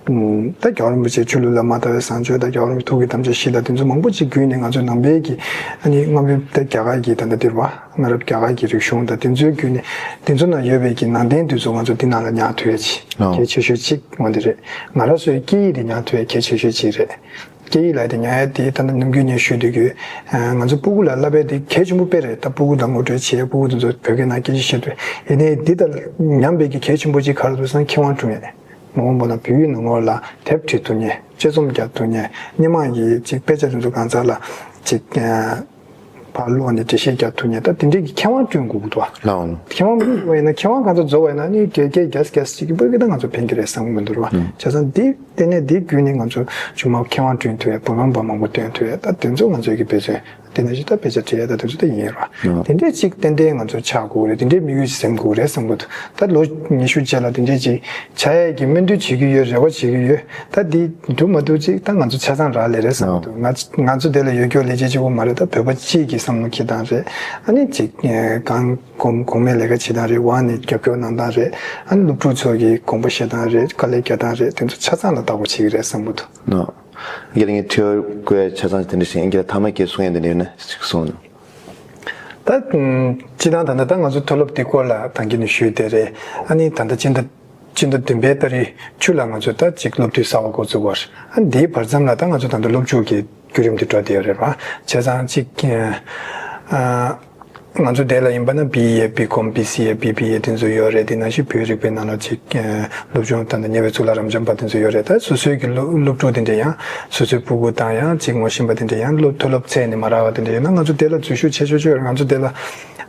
ད་རྒྱལ་བ་རིན་པོ་ཆེ་ཆོས་ལུགས་ལ་མ་ལྟ་བའི་བཟང་སྤྱོད་དང་རྒྱལ་བ་རིན་པོ་ཆེ་ཐུགས་ཀྱི་དམ་བཅའ་བཞི་དང་དེ་ཚོ་མང་པོ་ཅིག་བརྒྱུད་ནས་ང་ཚོའི་ནང་པའི་གི་ཨ་ནི་སྔ་མོའི་ད་རྒྱ་གར་གྱི་ད་ལྟ་འདིར་བ་སྔ་རབས་རྒྱ་གར་གྱི་རིག་གཞུང་དང་དེ་ཚོའི་བརྒྱུད་ནས་དེ་ཚོ་ནང་ཡོད་པའི་གི་ནང་བསྟན་དེ་ཚོ་ང་ཚོ་འདི་ནང་ལ་ཉར་ཐུབ་ཡས་ཅིག་གལ་ཆེ་ཤོས་ཅིག་འོ་འདི་རེད། ང་རང་ཚོའི་སྐད་ཡིག་དེ་ཉར་ཐུབ་ཡས་གལ་ཆེ་ཤོས་ཅིག་རེད། སྐད་ཡིག་ལ་དེ་ཉར་ཡས་དེ་ད་ལྟ་ནམ་རྒྱུན་ངས་ཞུ་སྡོད་རྒྱུ། ང་ཚོ་སྤུ་གུ་ལ་བསླབ་པ་དེ་གལ་ཆེན་པོ་དཔེ་རེད། ད་སྤུ་གུ་དང་ངོ་སྤྲོད་བྱེད་ཡས་སྤུ་གུ་དེ་ཚོ་བོད་སྐད་ནང་སྐད་ཆ་བཤད་ཐུབ་ཡས་ཡིན་ནའི་འདི་དང་མཉམ་པའི་གི་གལ་ཆེན་པོ་ཅིག་ག་རེ་འདུག་ཟེར་ན་མཁས་དབང་སྐྲུན་ཡས། མ་འོངས་པ་ན་བོད་ཡིག་ནང་ལོགས་ལ་དེབ་བྲིས་ཐུབ་མཁན་དཔྱད་རྩོམ་རྒྱག་ཐུབ་མཁན་སྔོན་མ་གི་ཅིག་དཔེ་ཆ་དེ་ཚོ་གང་ཟག་ལ་ཅིག་ཕར་ཀློག་ནས་འགྲེལ་བཤད་རྒྱག་ཐུབ་མཁན་ད་དེ་འདྲའི་གི་མཁས་དབང་བསྐྲུན་དགོས་ཀྱི་འདུག་བ། ལགས་འོང་། མཁས་དབང་བསྐྲུན་པ་ཡིན་ན་མཁས་དབང་གང་ཚོ་རྫོགས་པ་ཡིན་ན་ནི་རྒྱལ་རྒྱལ་རྒྱལ་རྒྱལ་ཅིག་གི་བོད་སྐད་ད་ང་ཚོ་ཕན་གྱི་རེད་བསམ་གྱི་མི་འདུག་བ། བྱས་ཙང་འདི་ལྟེ་གནས་འདི་བརྒྱུད་ནས་ང་ཚོ་ཆུང་མ་མཁས་དབང་བསྐྲུན་ཐུབ་ཡ་བུ་ལོན་པ་མང་པོ་བཏོན་ཐུབ་ཡ་ད་དེ་ཚོ་ང་ཚོའི་གི་འབད་བརྩོན་དེ་ནང་བཞིན་ད་དཔེ་ཆ་བྲིས་ཡ་ད་དེ་ཚོ་ད་ཡིན་ར། དེ་འདྲས་ཅིག་ཏན་ཏན་ང་ཚོ་ཆགས་དགོས་རེད། དེ་འདྲས་དམིགས་ཡུལ་ཅིག་འཛིན་དགོས་རེད་བསམ་གྱི་འདུག་ད་ལོ་ཉི་ཤུ་རྗེས་ལ་དེ་འདྲས་ཅིག་བྱ་ཡས་ཀྱི་སྨོན་འདུན་བྱེད་ཀྱི་ཡོད། རེ་བ་བྱེད་ཀྱི་ཡོད། ད་འདི་འགྲུབ་མ་འགྲུབ་ཅིག་ད་ང་ཚོ་ཆ་ཚང་རག་ལས་རེད་བསམ་གྱི་འདུག་ང་ང་ཚོ་དེ་ལ་ཡོད་སྐྱོ་ལས་བྱེད་གཅིག་པོ་མ་རེད། ད་བོད་པ་སྤྱིའི་གི་བསམ་བློ་འཁྱེར་སྟངས་རེད། ཨ་ནི་ཅིག་གང་གོང་གོང་མའི་ལས་ཀ་བྱེད་སྟངས་རེད། འོག་ནས་རྒྱབ་སྐྱོར་གནང་སྟངས་རེད། ཨ་ནི་སློབ་ཕྲུག་ཚོ་གི་དགོངས་པ་བཞེས་སྟངས་རེད། དཀའ་ལས་རྒྱག་སྟངས་རེད། དེ་ཚོ་ཆ་ཚང་ལ་བལྟ་དགོས་བྱེད་ཀྱི་རེད་བསམ་གྱི་འདུག་ཨ་རྒན་ལགས་ངས་དྲི་བ་བཀོད་ཆ་ཚང་དེ་འདྲ་ཞིག་ཡིན་གྱི་ཐ་མ་གི་གསུང་ཡ་འདི་འདྲ་ཡོད་ན་ཞིག་གསུང་ན། ད་སྤྱི་བཏང་ད་ལྟ་ད་ང་ཚོ་མཐོ་སློབ་འདི་སྐོར་ལ་ད་གིན་ནས་ཞུས་བསྡད་རེད། ཨ་ནི་ད་ལྟ་སྤྱི་ཟླ་སྤྱི་ཟླ་བདུན་པའི་ཏ་རིག་བཅུ་ལ་ང་ཚོ་ད་ཅིག་སློབ་དུས་གསར་པ་འགོ་བཙུགས་པ་རེད། ཨ་འདིའི་བར་མཚམས་ལ་ད་ང་ཚོ་ད་ལྟ་སློབ་ཕྱུག་གི་བརྒྱུད་རིམ་དེ་འགྲོ་བསྡད་ཡོད་རེད་བ། བྱས་ཙང་ཅིག་ཨ། ང་ཚོ་དེ་ལ་ཡིན་པ་ན་བི་ཨེ། བི་ཀོམ། བི་སི་ཨེ། བི་བི་ཨེ་དེ་ཚོ་ཡོད་རེད། དེ་ནང་བཞིན་བོད་རིག་པའི་ནང་ལ་ཅིག་སློབ་སྦྱོང་དང་ཉེ་བའི་གཙུག་ལག་རབ་འབྱམས་པ་དེ་ཚོ་ཡོད་རེད། ད་སོ་སོའི་གི་སློབ་སློབ་ཕྲུག་དེ་འདྲ་ཡང་སོ་སོའི་ཕྲུ་གུ་དང་ཡང་ཅིག་ངོ་ཤེས་པ་དེ་འདྲ་ཡང་སློབ་མཐོ་སློབ་ཚད་ནས་མ་རག་པ་དེ་འདྲ་ཡོད་ན་ང་ཚོ་དེ་ལ་འཛུལ་ཞུགས་བྱེད་ཆོག་ཆོག་ཡོད་རེད། ང་ཚོ་དེ་ལ་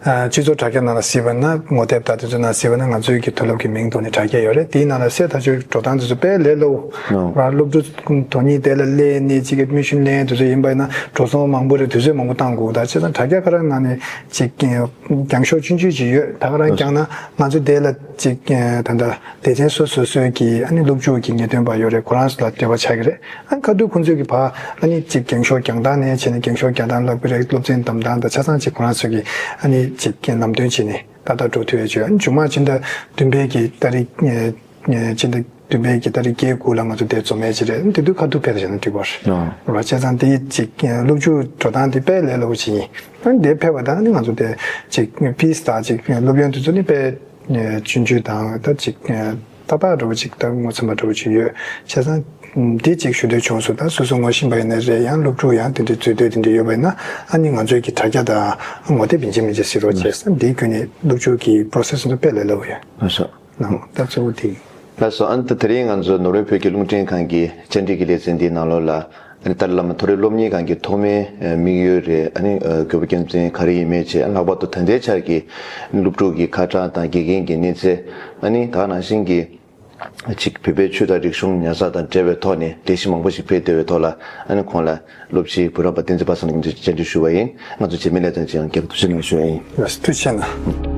སྤྱི་ཚོགས་དྲ་རྒྱ་ནང་ལ་གཟིགས་པ་ན་ངོ་དེབ་དང་དེ་ཚོ་ནང་གཟིགས་པ་ན་ང་ཚོའི་གི་མཐོ་སློབ་ཀྱི་མིང་ཐོག་ནས་དྲ་རྒྱ་ཡོད་རེད། དེའི་ནང་ལ་གསལ་ཐག་ཆོད་འགྲོ་སྟངས་དེ་ཚོ་དཔེ་ལས་སླ་བོ། ང་སློབ་ཕྲུག་དོན་གཉིས་དེ་ལ་སླེབས་ནས་ཅིག་ཨེ་ཌི་མི་ཤན་ལེན་དུས་ཚོད་ཡིན་པ་ཡིན་ན་འགྲོ་སོང་མང་པོ་རེད། དུས་ཚོད་མང་པོ་བཏང་དགོས། ད་བྱས་ཙང་དྲ་རྒྱ་ཁ་རག་ནང་ནས་ཅིག་རྒྱང་ཤོག་ཆུང་ཆུང་ཅིག་ཡོད། ད་ཁ་རག་རྒྱག་ན་ང་ཚོ་དེ་ལ་ཅིག་ད་ལྟ་སྡེ་ཚན་སོ་སོ་སོའི་གི་ཨ་ནི་སློབ་ཕྲུག་གི་ངེས་སྟོན་པ་ཡོད་རེད། ཁོ་རང་ཚོ་ལ་འབྲེལ་བ་ཆགས་ཀྱི་རེད། ཨ་ནི་ཁ་ཐུག་ཁོང་ཚོས་གི་ཕ་ཨ་ནི་ཅིག་རྒྱང་ཤོག་རྒྱག་སྟངས་ནས་བྱས་ནས་རྒྱང་ཤོག་རྒྱག་སྟངས་ལབ་ཀྱི་རེད། སློབ་ཚན་བདམས་སྟངས་དང་ཆ་ཚང་ཅིག་ཁོ་རང་ཚོས་གི་ཨ་ནི་ཅིག་ལམ་སྟོན་བྱས་ནས་ཏག་ཏག་འགྲོ་ཐུབ་ཡ་བྱོས། ཨ་ནི་མཇུག་མ་ཕྱི་ཟླ་བདུན་པའི་གི་ཏ་རིག་ཕྱི་ཟླ་བདུན་པའི་གི་ཏ་རིག་བརྒྱད་དགུ་ལ་ང་ཚོ་དེ་འཛོམས་ཡས་ཅིག་རེད། དེ་དུས་ཁ་ཐུག་ཕེབས་བྱས་ན་འགྲིག་པ་རེད། རེད་བ། བྱས་ཙང་དེ་ཅིག་སློབ་ཕྲུག་འགྲོ་སྟངས་དེ་དཔེ་ལས་སླ་པོ་ཅིག་ཡིན། ཨ་ནི་དེ་ཕེབས་པ་དང་ཨ་ནི་ང་ཚོ་དེ་ཅིག་ཕིས་དང་ཅིག་སློབ་ཡོན་དེ་ཚོ་ནི་དཔེ་ཆུང་ཆུང་དང་ད་ཅིག་ཏག་ཏག་འདྲ་པོ་ཅིག་ད་ངོ་ཚ་བ་འདྲ་པོ་ཅིག་ཡོད། བྱས་ཙང་དེ་ཅིག་ཞུ་འདོད་བྱུང་སོང་། ད་སོ་སོ་ངོ་ཤེས་པ་ཡིན་ན་རེད། ཡང་སློབ་ཕྲུག་ཡང་དེ་འདྲའི་འཛུལ་འདོད་དེ་འདྲ་ཡོད་པ་ཡིན་ན་ཨ་ནི་ང་ཚོའི་གི་དྲ་རྒྱ་དང་ངོ་དེབ་ཡིན་གཅིག་མིན་གཅིག་གཟིགས་རོགས་བྱས། ཨ་འདིའི་བརྒྱུད་ནས་སློབ་ཕྲུག་གི་པོ་རོ་སེ་སི་འདི་དཔེ་ལས་སླ་པོ་ཡོད། ལགས་སོ། ནང་ད་གཙོ་བོ་དེ་ཡིན། ལགས་སོ། ཨ་ནི་ད་དེ་རིང་ང་ཚོ་ནོར་ཝེ་བོད་ཀྱི་རླུང་འཕྲིན་ཁང་གི་བཅར་འདྲི་གི་ལེ་ཚན་འདིའི་ནང་ལོགས་ལ་ཨ་ནི་ཏཱ་ལའི་བླ་མ་མཐོ་རིམ་སློབ་གཉེར་ཁང་གི་ཐོག་མའི་དམིགས་ཡུལ་རེད། ཨ་ནི་དགོས་པ་རྒྱུ་མཚན་ག་རེ་ཡིན་མིན་བྱས། ལྷག་པར་དུ་ད་ལྟའི་ཆར་གྱི་སློབ་ཕྲུག་གི་ཁ་གྲངས་དང་དགེ་རྒན་གྱི་གནས་ཚད། ཨ་ནི་ད་ག་ནང་བཞིན་གྱི་ཅིག་བོད་པའི་ཆོས་དང་རིག་གཞུང་ཉར་ཚགས་དང་འབྲེལ་བའི་ཐོག་ནས་ལས་གཞི་མང་པོ་ཞིག་སྤེལ་བསྡད་པའི་ཐོག་ལ་ཨ་ནི་ཁོང་ལ་སློབ་སྤྱི་བུ་རམ་པ་བསྟན་འཛིན་པ་སངས་ལ་ངས་བཅར་འདྲི་ཞུས་པ་ཡིན། ང་ཚོ་རྗེས་མའི་ལེ་ཚན་ཅིག་ཡང་བསྐྱར་དུ་ཐུགས་རྗེ་གནང་ཞུ་ཡ་ཡིན། ལགས་སོ། ཐུགས་རྗེ་གནང་།